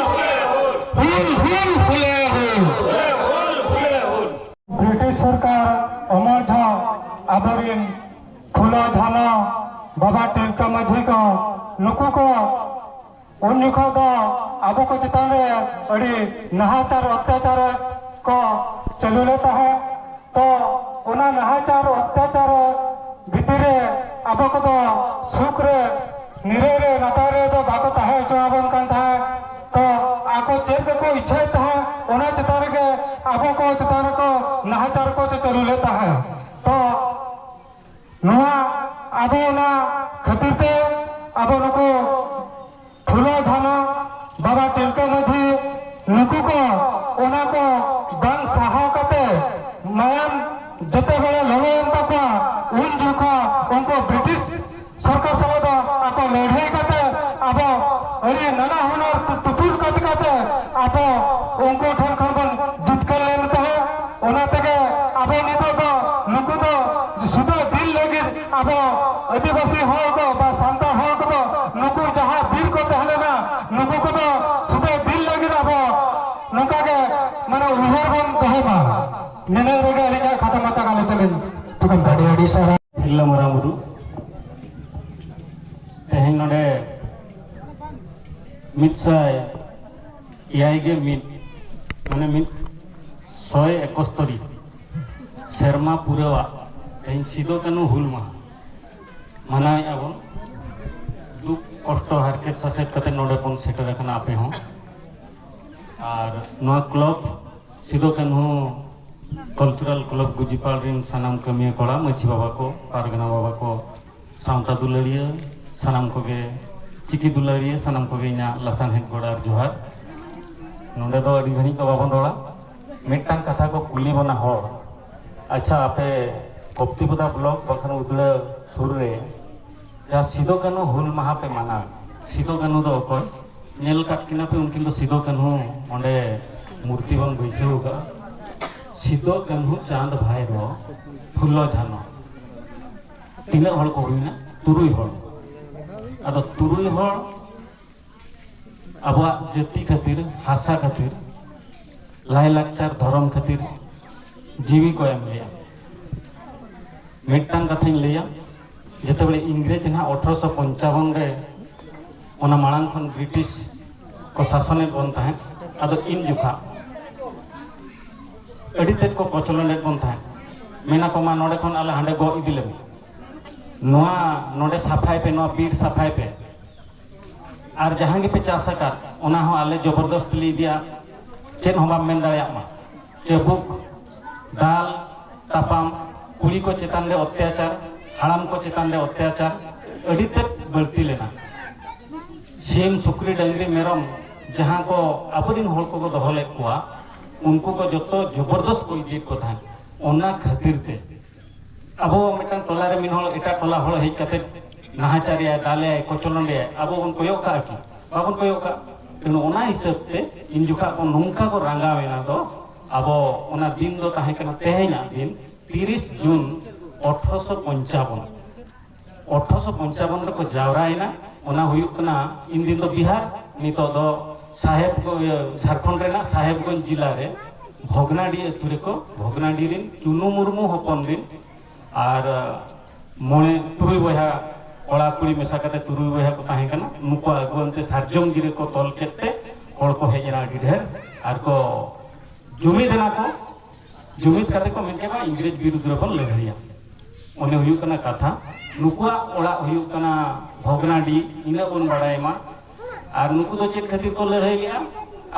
ᱦᱩᱞ, ᱦᱩᱞ, ᱦᱩᱞᱮ ᱦᱩᱞ᱾ ᱵᱨᱤᱴᱤᱥ ᱥᱚᱨᱠᱟᱨ ᱚᱢᱚᱞ ᱡᱷᱚ ᱟᱵᱚᱨᱤᱱ ᱯᱷᱩᱞᱳ ᱡᱷᱟᱱᱳ, ᱵᱟᱵᱟ ᱛᱤᱞᱠᱟᱹ ᱢᱟᱹᱡᱷᱤ ᱠᱚ, ᱱᱩᱠᱩ ᱠᱚ ᱩᱱ ᱡᱚᱠᱷᱚᱱ ᱫᱚ ᱟᱵᱚ ᱠᱚ ᱪᱮᱛᱟᱱ ᱨᱮ ᱟᱹᱰᱤ ᱱᱟᱦᱟᱪᱟᱨ ᱚᱛᱛᱟᱪᱟᱨ ᱠᱚ ᱪᱟᱹᱞᱩ ᱞᱮᱫ ᱛᱟᱦᱮᱸᱫ᱾ ᱛᱚ ᱚᱱᱟ ᱱᱟᱦᱟᱪᱟᱨ ᱚᱛᱛᱟᱪᱟᱨ ᱵᱷᱤᱛᱤᱨ ᱨᱮ ᱟᱵᱚ ᱠᱚᱫᱚ ᱥᱩᱠ ᱨᱮ, ᱱᱤᱨᱟᱹᱭ ᱨᱮ, ᱱᱟᱯᱟᱭ ᱨᱮ ᱫᱚ ᱵᱟᱠᱚ ᱛᱟᱦᱮᱸ ᱦᱚᱪᱚ ᱟᱵᱚᱱ ᱠᱟᱱ ᱛᱟᱦᱮᱸᱫ᱾ ᱛᱚ ᱟᱠᱚ ᱪᱮᱫ ᱜᱮᱠᱚ ᱤᱪᱪᱷᱟᱹᱭᱮᱫ ᱛᱟᱦᱮᱸᱫ, ᱚᱱᱟ ᱪᱮᱛᱟᱱ ᱨᱮᱜᱮ ᱟᱵᱚ ᱠᱚ ᱪᱮᱛᱟᱱ ᱨᱮᱠᱚ ᱱᱟᱦᱟᱪᱟᱨ ᱠᱚ ᱪᱟᱹᱞᱩ ᱞᱮᱫ ᱛᱟᱦᱮᱸᱫ᱾ ᱛᱚ ᱱᱚᱣᱟ ᱟᱵᱚ ᱚᱱᱟ ᱠᱷᱟᱹᱛᱤᱨ ᱛᱮ ᱟᱵᱚ ᱱᱩᱠᱩ ᱯᱷᱩᱞᱳ ᱡᱷᱟᱱᱳ, ᱵᱟᱵᱟ ᱛᱤᱞᱠᱟᱹ ᱢᱟᱹᱡᱷᱤ, ᱱᱩᱠᱩ ᱠᱚ ᱚᱱᱟ ᱠᱚ ᱵᱟᱝ ᱥᱟᱦᱟᱣ ᱠᱟᱛᱮ ᱢᱟᱭᱟᱢ ᱡᱮᱛᱮ ᱵᱮᱲᱮ ᱞᱚᱞᱚᱭᱮᱱ ᱛᱟᱠᱚᱣᱟ, ᱩᱱ ᱡᱚᱠᱷᱟ ᱩᱱᱠᱩ ᱵᱨᱤᱴᱤᱥ ᱥᱚᱨᱠᱟᱨ ᱥᱟᱞᱟᱜ ᱫᱚ ᱟᱠᱚ ᱞᱟᱹᱲᱦᱟᱹᱭ ᱠᱟᱛᱮ ᱟᱵᱚ ᱟᱹᱰᱤ ᱱᱟᱱᱟ ᱦᱩᱱᱟᱹᱨ ᱛᱩ-, ᱛᱩᱯᱩᱫ ᱠᱟᱛᱮ ᱠᱟᱛᱮ ᱟᱵᱚ ᱩᱱᱠᱩ ᱴᱷᱮᱱ ᱠᱷᱚᱱ ᱵᱚᱱ ᱡᱤᱛᱠᱟᱹᱨ ᱞᱮᱱ ᱛᱟᱦᱮᱸᱫ᱾ ᱱᱤᱱᱟᱹᱜ ᱨᱮᱜᱮ ᱟᱹᱞᱤᱧᱟᱜ ᱠᱷᱟᱴᱚ ᱢᱟᱪᱷᱟ ᱜᱟᱞᱚᱪ ᱫᱚᱞᱤᱧ ᱛᱷᱩᱠᱟᱹᱢ ᱠᱟᱜᱼᱟ᱾ ᱟᱹᱰᱤ ᱟᱹᱰᱤ ᱥᱟᱨᱦᱟᱣ᱾ ᱛᱤᱨᱞᱟᱹ ᱢᱟᱨᱟᱝ ᱵᱩᱨᱩ, ᱛᱮᱦᱮᱧ ᱱᱚᱰᱮ ᱢᱤᱫ ᱥᱟᱭ ᱮᱭᱟᱭ ᱜᱮ ᱢᱤᱫ, ᱢᱟᱱᱮ ᱢᱤᱫ ᱥᱚᱭ ᱮᱠᱚᱥᱛᱚᱨᱤ ᱥᱮᱨᱢᱟ ᱯᱩᱨᱟᱹᱣᱟᱜ ᱛᱮᱦᱮᱧ ᱥᱤᱫᱚ ᱠᱟᱹᱱᱦᱩ ᱦᱩᱞ ᱢᱟᱦᱟ ᱢᱟᱱᱟᱣᱮᱫᱼᱟ ᱵᱚᱱ᱾ ᱫᱩᱠ ᱠᱚᱥᱴᱚ ᱦᱟᱨᱠᱮᱛ ᱥᱟᱥᱮᱛ ᱠᱟᱛᱮ ᱱᱚᱰᱮ ᱵᱚᱱ ᱥᱮᱴᱮᱨ ᱟᱠᱟᱱᱟ ᱟᱯᱮ ᱦᱚᱸ᱾ ᱟᱨ ᱱᱚᱣᱟ ᱠᱞᱚᱵᱽ ᱥᱤᱫᱚ ᱠᱟᱹᱱᱦᱩ ᱠᱟᱞᱪᱟᱨᱟᱞ ᱠᱞᱟᱵᱽ ᱜᱩᱡᱤᱯᱟᱲ ᱨᱮᱱ ᱥᱟᱱᱟᱢ ᱠᱟᱹᱢᱤᱭᱟᱹ ᱠᱚᱲᱟ, ᱢᱟᱹᱡᱷᱤ ᱵᱟᱵᱟ ᱠᱚ, ᱯᱟᱨᱜᱟᱱᱟ ᱵᱟᱵᱟ ᱠᱚ, ᱥᱟᱶᱛᱟ ᱫᱩᱞᱟᱹᱲᱤᱭᱟᱹ ᱥᱟᱱᱟᱢ ᱠᱚᱜᱮ, ᱪᱤᱠᱤ ᱫᱩᱞᱟᱹᱲᱤᱭᱟᱹ ᱥᱟᱱᱟᱢ ᱠᱚᱜᱮ ᱤᱧᱟᱹᱜ ᱞᱟᱥᱟᱱᱦᱮᱫ ᱜᱚᱰ ᱟᱨ ᱡᱚᱦᱟᱨ᱾ ᱱᱚᱰᱮ ᱫᱚ ᱟᱹᱰᱤ ᱜᱷᱟᱹᱲᱤᱡ ᱫᱚ ᱵᱟᱵᱚᱱ ᱨᱚᱲᱟ, ᱢᱤᱫᱴᱟᱝ ᱠᱟᱛᱷᱟ ᱠᱚ ᱠᱩᱞᱤ ᱵᱚᱱᱟ ᱦᱚᱲ, ᱟᱪᱪᱷᱟ, ᱟᱯᱮ ᱠᱚᱯᱛᱤᱯᱚᱫᱟ ᱵᱞᱚᱠ ᱵᱟᱠᱷᱟᱱ ᱩᱫᱽᱲᱟ ᱥᱩᱨ ᱨᱮ ᱡᱟᱦᱟᱸ ᱥᱤᱫᱚ ᱠᱟᱹᱱᱦᱩ ᱦᱩᱞ ᱢᱟᱦᱟ ᱯᱮ ᱢᱟᱱᱟᱣ, ᱥᱤᱫᱚ ᱠᱟᱹᱱᱦᱩ ᱫᱚ ᱚᱠᱚᱭ? ᱧᱮᱞ ᱠᱟᱫ ᱠᱤᱱᱟ ᱯᱮ ᱩᱱᱠᱤᱱ ᱫᱚ ᱥᱤᱫᱚ ᱠᱟᱹᱱᱦᱩ, ᱚᱸᱰᱮ ᱢᱩᱨᱛᱤ ᱵᱚᱱ ᱵᱟᱹᱭᱥᱟᱹᱣ ᱟᱠᱟᱫᱼᱟ᱾ ᱥᱤᱫᱚ ᱠᱟᱹᱱᱦᱩ ᱪᱟᱸᱫᱽ ᱵᱷᱟᱭᱨᱚ ᱯᱷᱩᱞᱚ ᱡᱷᱟᱱᱚ, ᱛᱤᱱᱟᱹᱜ ᱦᱚᱲ ᱠᱚ ᱦᱩᱭᱱᱟ? ᱛᱩᱨᱩᱭ ᱦᱚᱲ᱾ ᱟᱫᱚ ᱛᱩᱨᱩᱭ ᱦᱚᱲ ᱟᱵᱚᱣᱟᱜ ᱡᱟᱹᱛᱤ ᱠᱷᱟᱹᱛᱤᱨ, ᱦᱟᱥᱟ ᱠᱷᱟᱹᱛᱤᱨ, ᱞᱟᱭᱼᱞᱟᱠᱪᱟᱨ, ᱫᱷᱚᱨᱚᱢ ᱠᱷᱟᱹᱛᱤᱨ ᱡᱤᱣᱤ ᱠᱚ ᱮᱢ ᱞᱮᱫᱼᱟ᱾ ᱢᱤᱫᱴᱟᱝ ᱠᱟᱛᱷᱟᱧ ᱞᱟᱹᱭᱟ, ᱡᱮᱛᱮᱵᱟᱨᱮ ᱤᱝᱨᱮᱡᱽ ᱱᱟᱦᱟᱜ ᱟᱴᱷᱨᱚᱥᱚ ᱯᱚᱧᱪᱟᱵᱚᱱ ᱨᱮ, ᱚᱱᱟ ᱢᱟᱲᱟᱝ ᱠᱷᱚᱱ ᱵᱨᱤᱴᱤᱥ ᱠᱚ ᱥᱟᱥᱚᱱᱮᱫ ᱵᱚᱱ ᱛᱟᱦᱮᱸᱫ, ᱟᱫᱚ ᱤᱱ ᱡᱚᱠᱷᱟ ᱟᱹᱰᱤ ᱛᱮᱫ ᱠᱚ ᱠᱚᱪᱞᱚᱱᱮᱫ ᱵᱚᱱ ᱛᱟᱦᱮᱸᱫ᱾ ᱢᱮᱱᱟ ᱠᱚ, "ᱢᱟ ᱱᱚᱰᱮ ᱠᱷᱚᱱ ᱟᱞᱮ ᱦᱟᱸᱰᱮ ᱜᱚᱜ ᱤᱫᱤ ᱞᱮᱢ, ᱱᱚᱣᱟ ᱱᱚᱰᱮ ᱥᱟᱯᱷᱟᱭ ᱯᱮ, ᱱᱚᱣᱟ ᱵᱤᱨ ᱥᱟᱯᱷᱟᱭ ᱯᱮ, ᱟᱨ ᱡᱟᱦᱟᱸ ᱜᱮᱯᱮ ᱪᱟᱥ ᱟᱠᱟᱫ ᱚᱱᱟ ᱦᱚᱸ ᱟᱞᱮ ᱡᱚᱵᱚᱨᱫᱚᱥᱛ ᱞᱮ ᱤᱫᱤᱭᱟ, ᱪᱮᱫ ᱦᱚᱸ ᱵᱟᱢ ᱢᱮᱱ ᱫᱟᱲᱮᱭᱟᱜ ᱢᱟ᱾" ᱪᱟᱹᱵᱩᱠ, ᱫᱟᱞ, ᱛᱟᱯᱟᱢ, ᱠᱩᱲᱤ ᱠᱚ ᱪᱮᱛᱟᱱ ᱨᱮ ᱚᱛᱛᱟᱪᱟᱨ, ᱦᱟᱲᱟᱢ ᱠᱚ ᱪᱮᱛᱟᱱ ᱨᱮ ᱚᱛᱛᱟᱪᱟᱨ ᱟᱹᱰᱤ ᱛᱮᱫ ᱵᱟᱹᱲᱛᱤ ᱞᱮᱱᱟ᱾ ᱥᱤᱢ, ᱥᱩᱠᱨᱤ, ᱰᱟᱹᱝᱨᱤ, ᱢᱮᱨᱚᱢ ᱡᱟᱦᱟᱸ ᱠᱚ ᱟᱵᱚᱨᱮᱱ ᱦᱚᱲ ᱠᱚᱠᱚ ᱫᱚᱦᱚ ᱞᱮᱫ ᱠᱚᱣᱟ, ᱩᱱᱠᱩ ᱠᱚ ᱡᱚᱛᱚ ᱡᱚᱵᱚᱨᱫᱚᱥ ᱠᱚ ᱤᱫᱤᱭᱮᱫ ᱠᱚ ᱛᱟᱦᱮᱸᱫ᱾ ᱚᱱᱟ ᱠᱷᱟᱹᱛᱤᱨ ᱛᱮ ᱟᱵᱚ ᱢᱤᱫᱴᱟᱝ ᱴᱚᱞᱟ ᱨᱮ ᱢᱤᱫ ᱦᱚᱲ ᱮᱴᱟᱜ ᱴᱚᱞᱟ ᱦᱚᱲ ᱦᱮᱡ ᱠᱟᱛᱮ ᱱᱟᱦᱟᱪᱟᱨᱮᱭᱟᱭ, ᱫᱟᱞᱮᱭᱟᱭ, ᱠᱚᱪᱞᱚᱱᱮᱭᱟᱭ, ᱟᱵᱚ ᱵᱚᱱ ᱠᱚᱭᱚᱜ ᱠᱟᱜᱼᱟ ᱠᱤ? ᱵᱟᱵᱚᱱ ᱠᱚᱭᱚᱜ ᱠᱟᱜ᱾ ᱛᱮᱱᱩ ᱚᱱᱟ ᱦᱤᱥᱟᱹᱵ ᱛᱮ ᱤᱱ ᱡᱚᱠᱷᱟ ᱠᱚ ᱱᱚᱝᱠᱟ ᱠᱚ ᱨᱟᱸᱜᱟᱣ ᱮᱱᱟ ᱫᱚ, ᱟᱵᱚ ᱚᱱᱟ ᱫᱤᱱ ᱫᱚ ᱛᱟᱦᱮᱸ ᱠᱟᱱᱟ ᱛᱮᱦᱮᱧᱟᱜ ᱫᱤᱱ, ᱛᱤᱨᱤᱥ ᱡᱩᱱ ᱟᱴᱷᱨᱚᱥᱚ ᱯᱚᱧᱪᱟᱵᱚᱱ᱾ ᱟᱴᱷᱨᱚᱥᱚ ᱯᱚᱧᱪᱟᱵᱚᱱ ᱨᱮᱠᱚ ᱡᱟᱣᱨᱟᱭᱮᱱᱟ᱾ ᱚᱱᱟ ᱦᱩᱭᱩᱜ ᱠᱟᱱᱟ ᱤᱱ ᱫᱤᱱ ᱫᱚ ᱵᱤᱦᱟᱨ, ᱱᱤᱛᱚᱜ ᱫᱚ ᱥᱟᱦᱮᱵ, ᱤᱭᱟᱹ, ᱡᱷᱟᱲᱠᱷᱚᱸᱰ ᱨᱮᱱᱟᱜ ᱥᱟᱦᱮᱵᱽᱜᱚᱸᱡᱽ ᱡᱤᱞᱟ ᱨᱮ ᱵᱷᱚᱜᱽᱱᱟᱰᱤ ᱟᱹᱛᱩ ᱨᱮᱠᱚ, ᱵᱷᱚᱜᱽᱱᱟᱰᱤ ᱨᱤᱱ ᱪᱩᱱᱩ ᱢᱩᱨᱢᱩ ᱦᱚᱯᱚᱱ ᱨᱤᱱ ᱟᱨ ᱢᱚᱬᱮ ᱛᱩᱨᱩᱭ ᱵᱚᱭᱦᱟ, ᱠᱚᱲᱟ ᱠᱩᱲᱤ ᱢᱮᱥᱟ ᱠᱟᱛᱮ ᱛᱩᱨᱩᱭ ᱵᱚᱭᱦᱟ ᱠᱚ ᱛᱟᱦᱮᱸ ᱠᱟᱱᱟ᱾ ᱱᱩᱠᱩᱣᱟᱜ ᱟᱹᱜᱩᱣᱟᱹᱱ ᱛᱮ ᱥᱟᱨᱡᱚᱢ ᱜᱤᱨᱟᱹ ᱠᱚ ᱛᱚᱞ ᱠᱮᱫ ᱛᱮ ᱦᱚᱲ ᱠᱚ ᱦᱮᱡ ᱮᱱᱟ ᱟᱹᱰᱤ ᱰᱷᱮᱨ ᱟᱨ ᱠᱚ ᱡᱩᱢᱤᱫ ᱮᱱᱟ ᱠᱚ᱾ ᱡᱩᱢᱤᱫ ᱠᱟᱛᱮ ᱠᱚ ᱢᱮᱱ ᱠᱮᱫᱟ, ᱤᱝᱨᱮᱡᱽ ᱵᱤᱨᱩᱫᱽ ᱨᱮᱵᱚᱱ ᱞᱟᱹᱲᱦᱟᱹᱭᱟ᱾ ᱚᱱᱮ ᱦᱩᱭᱩᱜ ᱠᱟᱱᱟ ᱠᱟᱛᱷᱟ᱾ ᱱᱩᱠᱩᱣᱟᱜ ᱚᱲᱟᱜ ᱦᱩᱭᱩᱜ ᱠᱟᱱᱟ ᱵᱷᱚᱜᱽᱱᱟᱰᱤ, ᱤᱱᱟᱹᱜ ᱵᱚᱱ ᱵᱟᱲᱟᱭ ᱢᱟ᱾ ᱟᱨ ᱱᱩᱠᱩ ᱫᱚ ᱪᱮᱫ ᱠᱷᱟᱹᱛᱤᱨ ᱠᱚ ᱞᱟᱹᱲᱦᱟᱹᱭ ᱞᱮᱜᱼᱟ?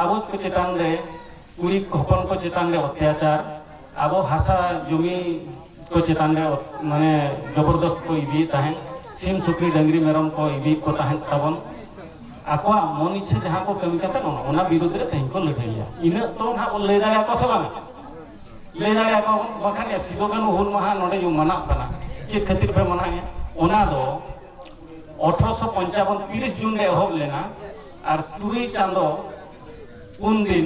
ᱟᱵᱚ ᱠᱚ ᱪᱮᱛᱟᱱ ᱨᱮ, ᱠᱩᱲᱤ ᱦᱚᱯᱚᱱ ᱠᱚ ᱪᱮᱛᱟᱱ ᱨᱮ ᱚᱛᱛᱟᱪᱟᱨ, ᱟᱵᱚ ᱦᱟᱥᱟ ᱡᱚᱢᱤ ᱠᱚ ᱪᱮᱛᱟᱱ ᱨᱮ ᱚᱛ-, ᱢᱟᱱᱮ ᱡᱚᱵᱚᱨᱫᱚᱥᱛ ᱠᱚ ᱤᱫᱤᱭᱮᱫ ᱛᱟᱦᱮᱸᱫ, ᱥᱤᱢ ᱥᱩᱠᱨᱤ ᱰᱟᱹᱝᱨᱤ ᱢᱮᱨᱚᱢ ᱠᱚ ᱤᱫᱤᱭᱮᱫ ᱠᱚ ᱛᱟᱦᱮᱸᱫ ᱛᱟᱵᱚᱱ᱾ ᱟᱠᱚᱣᱟᱜ ᱢᱚᱱ ᱤᱪᱪᱷᱟᱹ ᱡᱟᱦᱟᱸ ᱠᱚ ᱠᱟᱹᱢᱤ ᱠᱟᱛᱮ ᱚᱱᱟ, ᱚᱱᱟ ᱵᱤᱨᱩᱫᱽ ᱨᱮ ᱛᱮᱦᱮᱧ ᱠᱚ ᱞᱟᱹᱲᱦᱟᱹᱭ ᱞᱮᱭᱟ᱾ ᱤᱱᱟᱹᱜ ᱛᱚ ᱱᱟᱦᱟᱜ ᱵᱚᱱ ᱞᱟᱹᱭ ᱫᱟᱲᱮᱭᱟᱠᱚᱣᱟ ᱥᱮ ᱵᱟᱝ? ᱞᱟᱹᱭ ᱫᱟᱲᱮᱭᱟᱠᱚᱣᱟ ᱵᱚᱱ, ᱵᱟᱝᱠᱷᱟᱱ ᱥᱤᱫᱩ ᱠᱟᱹᱱᱦᱩ ᱦᱩᱞ ᱢᱟᱦᱟ ᱱᱚᱰᱮ ᱡᱩ ᱢᱟᱱᱟᱜ ᱠᱟᱱᱟ᱾ ᱪᱮᱫ ᱠᱷᱟᱹᱛᱤᱨ ᱯᱮ ᱢᱟᱱᱟᱣᱮᱫᱼᱟ? ᱚᱱᱟ ᱫᱚ ᱟᱴᱷᱨᱚᱥᱚ ᱯᱚᱧᱪᱟᱵᱚᱱ ᱛᱤᱨᱤᱥ ᱡᱩᱱ ᱨᱮ ᱮᱦᱚᱵ ᱞᱮᱱᱟ ᱟᱨ ᱛᱩᱨᱩᱭ ᱪᱟᱸᱫᱚ ᱯᱩᱱ ᱫᱤᱱ,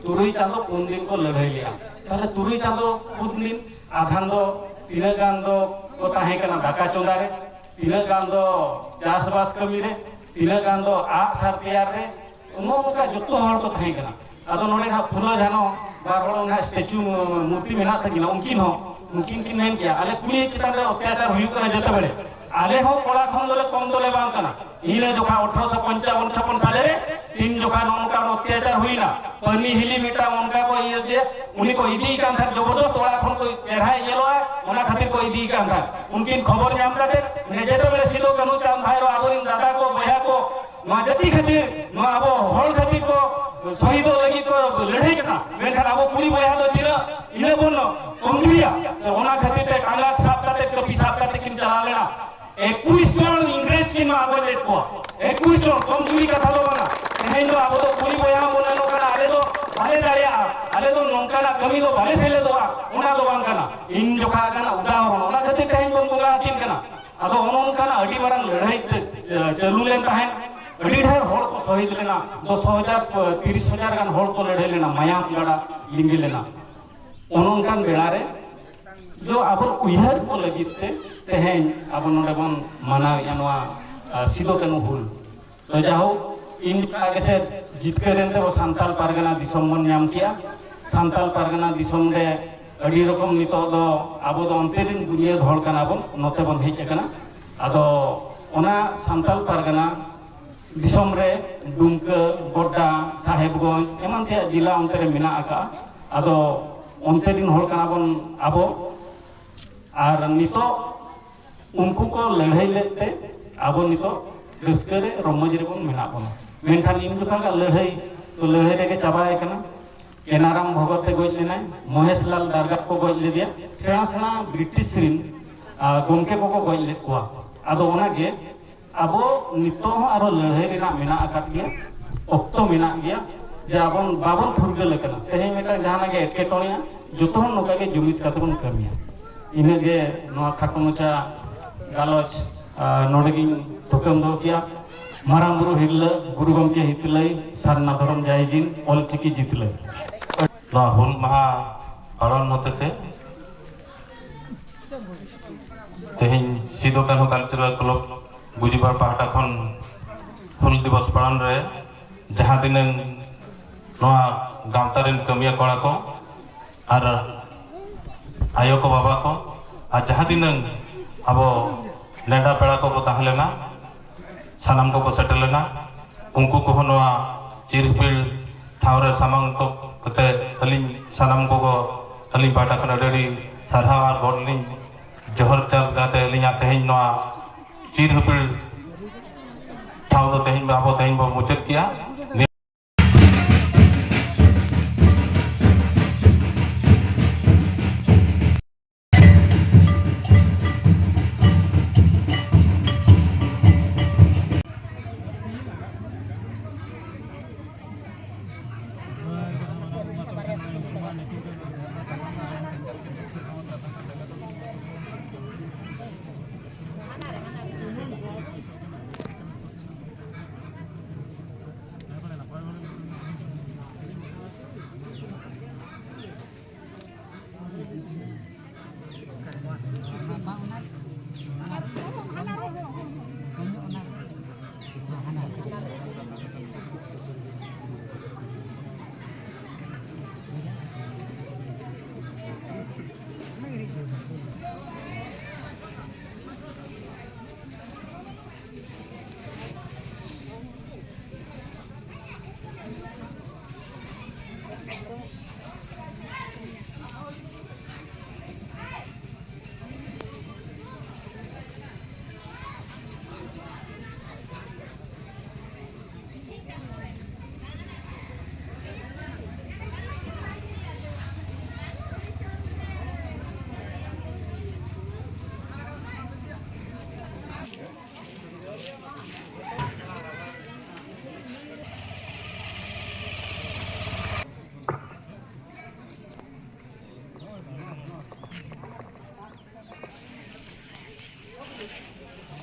ᱛᱩᱨᱩᱭ ᱪᱟᱸᱫᱚ ᱯᱩᱱ ᱫᱤᱱ ᱠᱚ ᱞᱟᱹᱲᱦᱟᱹᱭ ᱞᱮᱜᱼᱟ᱾ ᱛᱟᱦᱞᱮ ᱛᱩᱨᱩᱭ ᱪᱟᱸᱫᱚ ᱯᱩᱱ ᱫᱤᱱ ᱟᱫᱷᱟᱱ ᱫᱚ ᱛᱤᱱᱟᱹᱜ ᱜᱟᱱ ᱫᱚ ᱠᱚ ᱛᱟᱦᱮᱸ ᱠᱟᱱᱟ ᱫᱟᱠᱟ ᱪᱚᱸᱫᱟ ᱨᱮ, ᱛᱤᱱᱟᱹᱜ ᱜᱟᱱ ᱫᱚ ᱪᱟᱥᱵᱟᱥ ᱠᱟᱹᱢᱤ ᱨᱮ, ᱛᱤᱱᱟᱹᱜ ᱜᱟᱱ ᱫᱚ ᱟᱜ ᱥᱟᱨ ᱛᱮᱭᱟᱨ ᱨᱮ, ᱱᱚᱜᱼᱚ ᱱᱚᱝᱠᱟ ᱡᱚᱛᱚ ᱦᱚᱲ ᱠᱚ ᱛᱟᱦᱮᱸ ᱠᱟᱱᱟ᱾ ᱟᱫᱚ ᱱᱚᱰᱮ ᱦᱟᱸᱜ ᱯᱷᱩᱞᱳ ᱡᱷᱟᱱᱚ ᱵᱟᱨ ᱦᱚᱲ ᱚᱱᱟ ᱥᱴᱮᱪᱩ ᱢᱩᱨᱛᱤ ᱢᱮᱱᱟᱜ ᱛᱟᱹᱠᱤᱱᱟ, ᱩᱱᱠᱤᱱ ᱦᱚᱸ, ᱱᱩᱠᱤᱱ ᱠᱤᱱ ᱢᱮᱱ ᱠᱮᱭᱟ, ᱟᱞᱮ ᱠᱩᱲᱤ ᱪᱮᱛᱟᱱ ᱨᱮ ᱚᱛᱛᱟᱪᱟᱨ ᱦᱩᱭᱩᱜ ᱠᱟᱱᱟ ᱡᱮᱛᱮ ᱵᱮᱲᱮ, ᱟᱞᱮ ᱦᱚᱸ ᱠᱚᱲᱟ ᱠᱷᱚᱱ ᱫᱚᱞᱮ ᱠᱚᱢ ᱫᱚᱞᱮ ᱵᱟᱝ ᱠᱟᱱᱟ᱾ ᱤᱱᱟᱹ ᱡᱚᱠᱷᱟ ᱟᱴᱷᱨᱚᱥᱚ ᱯᱚᱧᱪᱟᱵᱚᱱ ᱪᱷᱚᱯᱚᱱ ᱥᱟᱞᱮ ᱨᱮ ᱛᱤᱱ ᱡᱚᱠᱷᱟ ᱱᱚᱜᱼᱚ ᱱᱚᱝᱠᱟᱱ ᱚᱛᱛᱟᱪᱟᱨ ᱦᱩᱭᱱᱟ, ᱯᱟᱹᱱᱤ ᱦᱤᱞᱤ ᱢᱤᱫᱴᱟᱝ ᱚᱱᱠᱟ ᱠᱚ ᱤᱭᱟᱹ ᱡᱮ ᱩᱱᱤ ᱠᱚ ᱤᱫᱤᱭᱮ ᱠᱟᱱ ᱛᱟᱦᱮᱸᱫ ᱡᱚᱵᱚᱨᱫᱚᱥᱛ, ᱚᱲᱟᱜ ᱠᱷᱚᱱ ᱠᱚ ᱪᱮᱨᱦᱟᱭ ᱧᱮᱞᱚᱜᱼᱟ, ᱚᱱᱟ ᱠᱷᱟᱹᱛᱤᱨ ᱠᱚ ᱤᱫᱤᱭᱮ ᱠᱟᱱ ᱛᱟᱦᱮᱸᱫ᱾ ᱩᱱᱠᱤᱱ ᱠᱷᱚᱵᱚᱨ ᱧᱟᱢ ᱠᱟᱛᱮ ᱡᱮᱛᱮ ᱵᱮᱲᱮ ᱥᱤᱫᱩ ᱠᱟᱹᱱᱦᱩ ᱪᱟᱸᱫᱽ ᱵᱷᱟᱭᱨᱳ ᱟᱵᱚᱨᱮᱱ ᱫᱟᱫᱟ ᱠᱚ ᱵᱚᱭᱦᱟ ᱠᱚ ᱱᱚᱣᱟ ᱡᱟᱹᱛᱤ ᱠᱷᱟᱹᱛᱤᱨ, ᱱᱚᱣᱟ ᱟᱵᱚ ᱦᱚᱲ ᱠᱷᱟᱹᱛᱤᱨ ᱠᱚ ᱥᱚᱦᱤᱫᱚᱜ ᱞᱟᱹᱜᱤᱫ ᱠᱚ ᱞᱟᱹᱲᱦᱟᱹᱭ ᱠᱟᱱᱟ, ᱢᱮᱱᱠᱷᱟᱱ ᱟᱵᱚ ᱠᱩᱲᱤ ᱵᱚᱭᱦᱟ ᱫᱚ ᱛᱤᱱᱟᱹᱜ ᱤᱱᱟᱹ ᱵᱚᱱ ᱠᱚᱢᱡᱩᱨᱤᱭᱟ᱾ ᱛᱚ ᱚᱱᱟ ᱠᱷᱟᱹᱛᱤᱨ ᱛᱮ ᱴᱟᱸᱜᱟ ᱥᱟᱵ ᱠᱟᱛᱮ, ᱠᱟᱹᱯᱤ ᱥᱟᱵ ᱠᱟᱛᱮ ᱠᱤᱱ ᱪᱟᱞᱟᱣ ᱞᱮᱱᱟ᱾ ᱮᱠᱩᱥ ᱡᱚᱱ ᱤᱝᱨᱮᱡᱽ ᱠᱤᱱ ᱢᱟᱜᱚᱡ ᱞᱮᱫ ᱠᱚᱣᱟ᱾ ᱮᱠᱩᱥ ᱡᱚᱱ, ᱠᱚᱢᱡᱩᱨᱤ ᱠᱟᱛᱷᱟ ᱫᱚ ᱵᱟᱝᱟ᱾ ᱛᱮᱦᱮᱧ ᱫᱚ ᱟᱵᱚ ᱫᱚ ᱠᱩᱲᱤ ᱵᱚᱭᱦᱟ ᱵᱚᱱ ᱢᱮᱱᱚᱜ ᱠᱟᱱᱟ, ᱟᱞᱮ ᱫᱚ ᱵᱟᱞᱮ ᱫᱟᱲᱮᱭᱟᱜᱼᱟ, ᱟᱞᱮ ᱫᱚ ᱱᱚᱝᱠᱟᱱᱟᱜ ᱠᱟᱹᱢᱤ ᱫᱚ ᱵᱟᱞᱮ ᱥᱮᱞᱮᱫᱚᱜᱼᱟ, ᱚᱱᱟ ᱫᱚ ᱵᱟᱝ ᱠᱟᱱᱟ᱾ ᱤᱧ ᱡᱚᱠᱷᱟ ᱠᱟᱱᱟ ᱩᱫᱟᱦᱚᱨᱚᱱ, ᱚᱱᱟ ᱠᱷᱟᱹᱛᱤᱨ ᱛᱮᱦᱮᱧ ᱵᱚᱱ ᱵᱚᱸᱜᱟ ᱟᱹᱠᱤᱱ ᱠᱟᱱᱟ᱾ ᱟᱫᱚ ᱚᱱᱮ ᱚᱱᱠᱟᱱᱟᱜ ᱟᱹᱰᱤ ᱢᱟᱨᱟᱝ ᱞᱟᱹᱲᱦᱟᱹᱭ ᱛᱮ ᱪᱟᱹᱞᱩ ᱞᱮᱱ ᱛᱟᱦᱮᱸᱫ᱾ ᱟᱹᱰᱤ ᱰᱷᱮᱨ ᱦᱚᱲ ᱠᱚ ᱥᱚᱦᱤᱫ ᱞᱮᱱᱟ, ᱫᱚᱥ ᱦᱟᱡᱟᱨ, ᱛᱤᱨᱤᱥ ᱦᱟᱡᱟᱨ ᱜᱟᱱ ᱦᱚᱲ ᱠᱚ ᱞᱟᱹᱲᱦᱟᱹᱭ ᱞᱮᱱᱟ, ᱢᱟᱭᱟᱢ ᱜᱟᱰᱟ ᱞᱤᱸᱜᱤ ᱞᱮᱱᱟ᱾ ᱚᱱᱮ ᱚᱱᱠᱟᱱ ᱵᱮᱲᱟ ᱨᱮ ᱡᱚ ᱟᱵᱚ ᱩᱭᱦᱟᱹᱨ ᱠᱚ ᱞᱟᱹᱜᱤᱫ ᱛᱮ ᱛᱮᱦᱮᱧ ᱟᱵᱚ ᱱᱚᱰᱮ ᱵᱚᱱ ᱢᱟᱱᱟᱣᱮᱫᱼᱟ ᱱᱚᱣᱟ, ᱟ, ᱥᱤᱫᱩ ᱠᱟᱹᱱᱦᱩ ᱦᱩᱞ᱾ ᱛᱚ ᱡᱟᱦᱳᱠ, ᱤᱧ ᱚᱱᱠᱟ ᱜᱮᱥᱮ ᱡᱤᱛᱠᱟᱹᱨ ᱮᱱ ᱛᱮᱵᱚ ᱥᱟᱱᱛᱟᱲ ᱯᱟᱨᱜᱟᱱᱟ ᱫᱤᱥᱚᱢ ᱵᱚᱱ ᱧᱟᱢ ᱠᱮᱜᱼᱟ᱾ ᱥᱟᱱᱛᱟᱲ ᱯᱟᱨᱜᱟᱱᱟ ᱫᱤᱥᱚᱢ ᱨᱮ ᱟᱹᱰᱤ ᱨᱚᱠᱚᱢ ᱱᱤᱛᱚᱜ ᱫᱚ ᱟᱵᱚ ᱫᱚ ᱚᱱᱛᱮ ᱨᱮᱱ ᱵᱩᱱᱤᱭᱟᱹᱫ ᱦᱚᱲ ᱠᱟᱱᱟ ᱵᱚᱱ, ᱱᱚᱛᱮ ᱵᱚᱱ ᱦᱮᱡ ᱟᱠᱟᱱᱟ᱾ ᱟᱫᱚ ᱚᱱᱟ ᱥᱟᱱᱛᱟᱲ ᱯᱟᱨᱜᱟᱱᱟ ᱫᱤᱥᱚᱢ ᱨᱮ ᱰᱩᱢᱠᱟᱹ, ᱜᱚᱰᱰᱟ, ᱥᱟᱦᱮᱵᱽᱜᱚᱸᱡᱽ ᱮᱢᱟᱱ ᱛᱮᱭᱟᱜ ᱡᱮᱞᱟ ᱚᱱᱛᱮ ᱨᱮ ᱢᱮᱱᱟᱜ ᱟᱠᱟᱫᱼᱟ᱾ ᱟᱫᱚ ᱚᱱᱛᱮ ᱨᱮᱱ ᱦᱚᱲ ᱠᱟᱱᱟ ᱵᱚᱱ ᱟᱵᱚ᱾ ᱟᱨ ᱱᱤᱛᱚᱜ ᱩᱱᱠᱩ ᱠᱚ ᱞᱟᱹᱲᱦᱟᱹᱭ ᱞᱮᱫ ᱛᱮ ᱟᱵᱚ ᱱᱤᱛᱚᱜ ᱨᱟᱹᱥᱠᱟᱹ ᱨᱮ ᱨᱚᱢᱚᱡᱽ ᱨᱮᱵᱚᱱ ᱢᱮᱱᱟᱜ ᱵᱚᱱᱟ᱾ ᱢᱮᱱᱠᱷᱟᱱ ᱤᱧ ᱡᱚᱠᱷᱟ ᱜᱟᱜ ᱞᱟᱹᱲᱦᱟᱹᱭ ᱛᱚ ᱞᱟᱹᱲᱦᱟᱹᱭ ᱨᱮᱜᱮ ᱪᱟᱵᱟᱭ ᱠᱟᱱᱟ᱾ ᱠᱮᱱᱟᱨᱟᱢ ᱵᱷᱚᱜᱚᱛ ᱮ ᱜᱚᱡ ᱞᱮᱱᱟᱭ, ᱢᱚᱦᱮᱥᱞᱟᱞ ᱫᱟᱨᱜᱟᱯ ᱠᱚ ᱜᱚᱡ ᱞᱮᱫᱮᱭᱟ, ᱥᱮᱬᱟ ᱥᱮᱬᱟ ᱵᱨᱤᱴᱤᱥ ᱨᱤᱱ ᱟᱨ ᱜᱚᱢᱠᱮ ᱠᱚᱠᱚ ᱜᱚᱡ ᱞᱮᱫ ᱠᱚᱣᱟ᱾ ᱟᱫᱚ ᱚᱱᱟᱜᱮ ᱟᱵᱚ ᱱᱤᱛᱚᱜ ᱦᱚᱸ ᱟᱨᱚ ᱞᱟᱹᱲᱦᱟᱹᱭ ᱨᱮᱱᱟᱜ ᱢᱮᱱᱟᱜ ᱟᱠᱟᱫ ᱜᱮᱭᱟ, ᱚᱠᱛᱚ ᱢᱮᱱᱟᱜ ᱜᱮᱭᱟ᱾ ᱡᱮ ᱟᱵᱚ ᱵᱟᱵᱚᱱ ᱯᱷᱩᱨᱜᱟᱹᱞ ᱟᱠᱟᱱᱟ, ᱛᱮᱦᱮᱧ ᱢᱤᱫᱴᱟᱝ ᱡᱟᱦᱟᱱᱟᱜ ᱜᱮ ᱮᱴᱠᱮᱴᱚᱬᱮᱜᱼᱟ, ᱡᱚᱛᱚ ᱦᱚᱲ ᱱᱚᱝᱠᱟ ᱜᱮ ᱡᱩᱢᱤᱫ ᱠᱟᱛᱮ ᱵᱚᱱ ᱠᱟᱹᱢᱤᱭᱟ᱾ ᱤᱱᱟᱹᱜᱮ ᱱᱚᱣᱟ ᱠᱷᱟᱴᱚ ᱢᱟᱪᱷᱟ ᱜᱟᱞᱚᱪ ᱱᱚᱰᱮ ᱜᱤᱧ ᱛᱷᱩᱠᱟᱹᱢ ᱫᱚᱦᱚ ᱠᱮᱭᱟ᱾ ᱢᱟᱨᱟᱝ ᱵᱩᱨᱩ ᱦᱤᱨᱞᱟᱹ, ᱜᱩᱨᱩ ᱜᱚᱢᱠᱮ ᱦᱤᱛᱞᱟᱹᱭ, ᱥᱟᱨᱱᱟ ᱫᱷᱚᱨᱚᱢ ᱡᱟᱭ ᱡᱤᱱ, ᱚᱞ ᱪᱤᱠᱤ ᱡᱤᱛᱞᱟᱹᱭ᱾ ᱱᱚᱣᱟ ᱦᱩᱞ ᱢᱟᱦᱟ ᱯᱟᱞᱚᱱ ᱦᱚᱛᱮᱛᱮ ᱛᱮᱦᱮᱧ ᱥᱤᱫᱚ ᱠᱟᱹᱱᱦᱩ ᱠᱟᱞᱪᱟᱨᱟᱞ ᱠᱞᱟᱵᱽ ᱜᱩᱡᱤᱵᱟᱲ ᱯᱟᱦᱴᱟ ᱠᱷᱚᱱ ᱦᱩᱞ ᱫᱤᱵᱚᱥ ᱯᱟᱞᱚᱱ ᱨᱮ ᱡᱟᱦᱟᱸ ᱛᱤᱱᱟᱹᱝ ᱱᱚᱣᱟ ᱜᱟᱶᱛᱟ ᱨᱮᱱ ᱠᱟᱹᱢᱤᱭᱟᱹ ᱠᱚᱲᱟ ᱠᱚ ᱟᱨ ᱟᱭᱳ ᱠᱚ ᱵᱟᱵᱟ ᱠᱚ ᱟᱨ ᱡᱟᱦᱟᱸ ᱛᱤᱱᱟᱹᱝ ᱟᱵᱚ ᱱᱮᱰᱟ ᱯᱮᱲᱟ ᱠᱚᱠᱚ ᱛᱟᱦᱮᱸ ᱞᱮᱱᱟ, ᱥᱟᱱᱟᱢ ᱠᱚᱠᱚ ᱥᱮᱴᱮᱨ ᱞᱮᱱᱟ᱾ ᱩᱱᱠᱩ ᱠᱚᱦᱚᱸ ᱱᱚᱣᱟ ᱪᱤᱨ ᱦᱤᱯᱤᱲ ᱴᱷᱟᱶ ᱨᱮ ᱥᱟᱢᱟᱝ ᱠᱚ ᱠᱟᱛᱮ ᱟᱹᱞᱤᱧ ᱥᱟᱱᱟᱢ ᱠᱚᱠᱚ ᱟᱹᱞᱤᱧ ᱯᱟᱦᱴᱟ ᱠᱷᱚᱱ ᱟᱹᱰᱤ ᱟᱹᱰᱤ ᱥᱟᱨᱦᱟᱣ ᱟᱨ ᱜᱚᱰ ᱞᱤᱧ ᱡᱚᱦᱟᱨ ᱪᱟᱞ ᱠᱟᱛᱮ ᱟᱹᱞᱤᱧᱟᱜ ᱛᱮᱦᱮᱧ ᱱᱚᱣᱟ ᱪᱤᱨ ᱦᱤᱯᱤᱲ ᱴᱷᱟᱶ ᱫᱚ ᱛᱮᱦᱮᱧ ᱟᱵᱚ ᱛᱮᱦᱮᱧ ᱵᱚ ᱢᱩᱪᱟᱹᱫ ᱠᱮᱜᱼᱟ᱾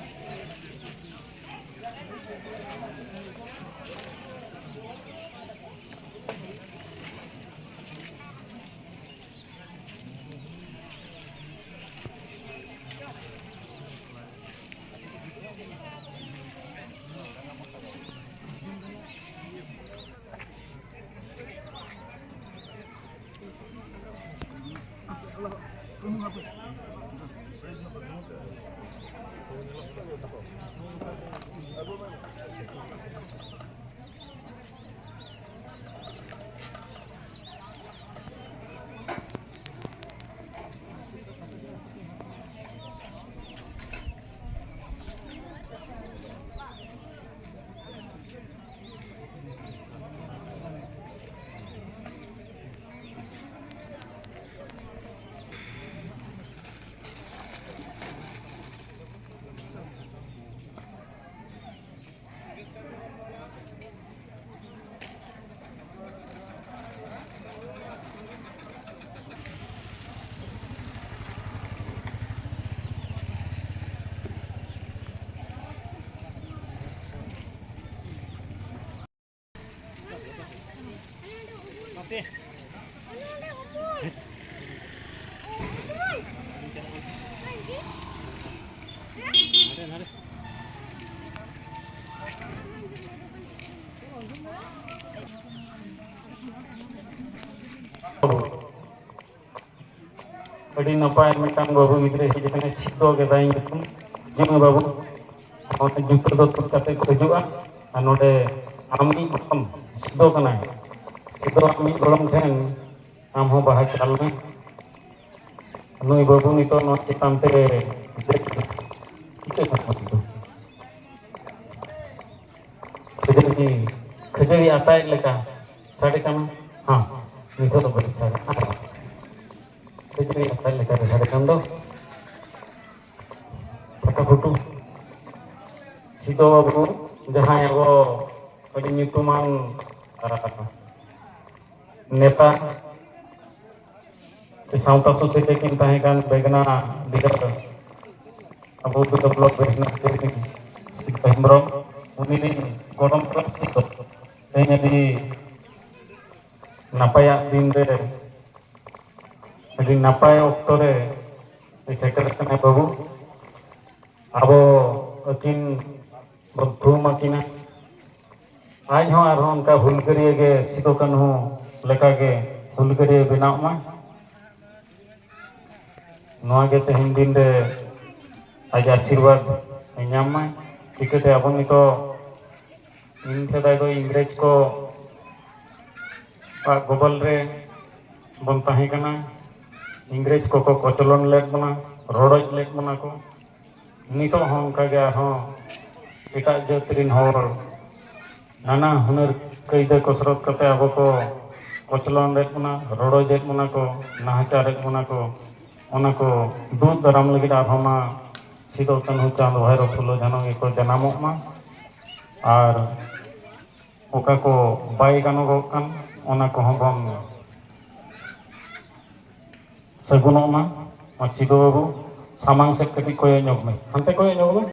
ᱟᱹᱰᱤ ᱱᱟᱯᱟᱭ ᱢᱤᱫᱴᱟᱝ ᱵᱟᱹᱵᱩ ᱜᱤᱫᱽᱨᱟᱹ ᱦᱮᱡ ᱟᱠᱟᱱᱟᱭ, ᱥᱤᱫᱷᱳ ᱜᱮ ᱛᱟᱭ ᱧᱩᱛᱩᱢ᱾ ᱦᱤᱡᱩᱜ ᱢᱮ ᱵᱟᱹᱵᱩ, ᱚᱸᱰᱮ ᱡᱩᱛᱟᱹ ᱫᱚ ᱛᱩᱫ ᱠᱟᱛᱮ ᱠᱚ ᱦᱤᱡᱩᱜᱼᱟ᱾ ᱟᱨ ᱱᱚᱰᱮ ᱟᱢ ᱢᱤᱫ ᱜᱚᱲᱚᱢ ᱥᱤᱫᱷᱳ ᱠᱟᱱᱟᱭ, ᱥᱤᱫᱷᱳ ᱟᱢ ᱢᱤᱫ ᱜᱚᱲᱚᱢ ᱴᱷᱮᱱ ᱟᱢ ᱦᱚᱸ ᱵᱟᱦᱟ ᱪᱟᱞ ᱢᱮ᱾ ᱱᱩᱭ ᱵᱟᱹᱵᱩ ᱱᱤᱛᱚᱜ ᱱᱚᱣᱟ ᱪᱮᱛᱟᱱ ᱛᱮ ᱫᱮᱡ ᱮᱱᱟ᱾ ᱪᱤᱠᱟᱹᱜ ᱠᱟᱱᱟ ᱵᱟᱹᱵᱩ ᱫᱚ? ᱠᱷᱟᱹᱡᱟᱹᱲᱤ, ᱠᱷᱟᱹᱡᱟᱹᱲᱤ ᱟᱛᱟᱭᱮᱫ ᱞᱮᱠᱟ ᱥᱟᱰᱮ ᱠᱟᱱᱟ᱾ ᱦᱮᱸ, ᱱᱤᱛᱚᱜ ᱫᱚ ᱵᱟᱹᱲᱤᱡ ᱥᱟᱰᱮ ᱠᱟᱱᱟ᱾ ᱠᱷᱟᱹᱡᱟᱹᱲᱤ ᱟᱛᱟᱭᱮᱫ ᱞᱮᱠᱟ ᱜᱮ ᱥᱟᱰᱮ ᱠᱟᱱ ᱫᱚ᱾ ᱯᱷᱟᱴᱟᱯᱷᱩᱴᱩ ᱥᱤᱫᱷᱳ ᱵᱟᱹᱵᱩ, ᱡᱟᱦᱟᱸᱭ ᱟᱵᱚ ᱟᱹᱰᱤ ᱧᱩᱛᱩᱢᱟᱱ, ᱟᱨ ᱱᱮᱛᱟ ᱥᱮ ᱥᱟᱶᱛᱟ ᱥᱩᱥᱟᱹᱨᱤᱭᱟᱹ ᱠᱤᱱ ᱛᱟᱦᱮᱸ ᱠᱟᱱ ᱵᱮᱜᱽᱱᱟ ᱵᱤᱰᱟᱹ, ᱟᱵᱚ ᱵᱤᱰᱟᱹ ᱵᱞᱚᱠ ᱵᱮᱜᱽᱱᱟ ᱥᱤᱫᱷᱳ ᱦᱮᱢᱵᱨᱚᱢ, ᱩᱱᱤ ᱨᱤᱱ ᱜᱚᱲᱚᱢ ᱠᱚᱲᱟ ᱥᱤᱫᱷᱳ ᱛᱮᱦᱮᱧ ᱟᱹᱰᱤ ᱱᱟᱯᱟᱭᱟᱜ ᱫᱤᱱ ᱨᱮ, ᱟᱹᱰᱤ ᱱᱟᱯᱟᱭ ᱚᱠᱛᱚ ᱨᱮ ᱥᱮᱴᱮᱨ ᱠᱟᱱᱟᱭ ᱵᱟᱹᱵᱩ᱾ ᱟᱵᱚ ᱟᱹᱠᱤᱱ ᱵᱚᱱ ᱛᱷᱩᱢ ᱟᱹᱠᱤᱱᱟ᱾ ᱟᱡ ᱦᱚᱸ ᱟᱨᱦᱚᱸ ᱚᱱᱠᱟ ᱦᱩᱞᱜᱟᱹᱨᱤᱭᱟᱹ ᱜᱮ, ᱥᱤᱫᱩ ᱠᱟᱹᱱᱦᱩ ᱞᱮᱠᱟᱜᱮ ᱦᱩᱞᱜᱟᱹᱨᱤᱭᱟᱹ ᱵᱮᱱᱟᱣᱜ ᱢᱟ᱾ ᱱᱚᱣᱟ ᱜᱮ ᱛᱮᱦᱮᱧ ᱫᱤᱱ ᱨᱮ ᱟᱡ ᱟᱥᱤᱨᱵᱟᱫᱽ ᱮ ᱧᱟᱢ ᱢᱟ᱾ ᱪᱤᱠᱟᱹᱛᱮ ᱟᱵᱚ ᱱᱤᱛᱚᱜ, ᱤᱧ ᱥᱮᱫᱟᱭ ᱫᱚ ᱤᱝᱨᱮᱡᱽ ᱠᱚ ᱟᱜ ᱜᱚᱵᱚᱞ ᱨᱮ ᱵᱚᱱ ᱛᱟᱦᱮᱸ ᱠᱟᱱᱟ᱾ ᱤᱝᱨᱮᱡᱽ ᱠᱚᱠᱚ ᱠᱚᱪᱞᱚᱱ ᱞᱮᱫ ᱵᱚᱱᱟ, ᱨᱚᱰᱚᱡ ᱞᱮᱫ ᱵᱚᱱᱟ ᱠᱚ᱾ ᱱᱤᱛᱚᱜ ᱦᱚᱸ ᱚᱱᱠᱟ ᱜᱮ ᱟᱨᱦᱚᱸ ᱮᱴᱟᱜ ᱡᱟᱹᱛ ᱨᱤᱱ ᱦᱚᱲ ᱱᱟᱱᱟ ᱦᱩᱱᱟᱹᱨ ᱠᱟᱹᱭᱫᱟᱹ ᱠᱚᱥᱨᱚᱛ ᱠᱟᱛᱮ ᱟᱵᱚ ᱠᱚ ᱠᱚᱪᱞᱚᱱ ᱮᱫ ᱵᱚᱱᱟ, ᱨᱚᱰᱚᱡ ᱮᱫ ᱵᱚᱱᱟ ᱠᱚ, ᱱᱟᱦᱟᱪᱟᱨ ᱮᱫ ᱵᱚᱱᱟ ᱠᱚ᱾ ᱚᱱᱟ ᱠᱚ ᱫᱩᱜ ᱫᱟᱨᱟᱢ ᱞᱟᱹᱜᱤᱫ ᱟᱨᱦᱚᱸ ᱢᱟ ᱥᱤᱫᱩ, ᱠᱟᱹᱱᱦᱩ, ᱪᱟᱸᱫᱽ, ᱵᱷᱟᱭᱨᱚ, ᱯᱷᱩᱞᱳ, ᱡᱷᱟᱱᱚ ᱜᱮᱠᱚ ᱡᱟᱱᱟᱢᱚᱜ ᱢᱟ᱾ ᱟᱨ ᱚᱠᱟ ᱠᱚ ᱵᱟᱭ ᱜᱟᱱᱚᱜᱚᱜ ᱠᱟᱱ, ᱚᱱᱟ ᱠᱚᱦᱚᱸ ᱵᱚᱱ ᱥᱟᱹᱜᱩᱱᱚᱜ ᱢᱟ᱾ ᱢᱟ ᱥᱤᱫᱩ ᱵᱟᱹᱵᱩ, ᱥᱟᱢᱟᱝ ᱥᱮᱫ ᱠᱟᱹᱴᱤᱡ ᱠᱚᱭᱚᱜ ᱧᱚᱜ ᱢᱮ, ᱦᱟᱱᱛᱮ ᱠᱚᱭᱚᱜ ᱧᱚᱜ ᱢᱮ᱾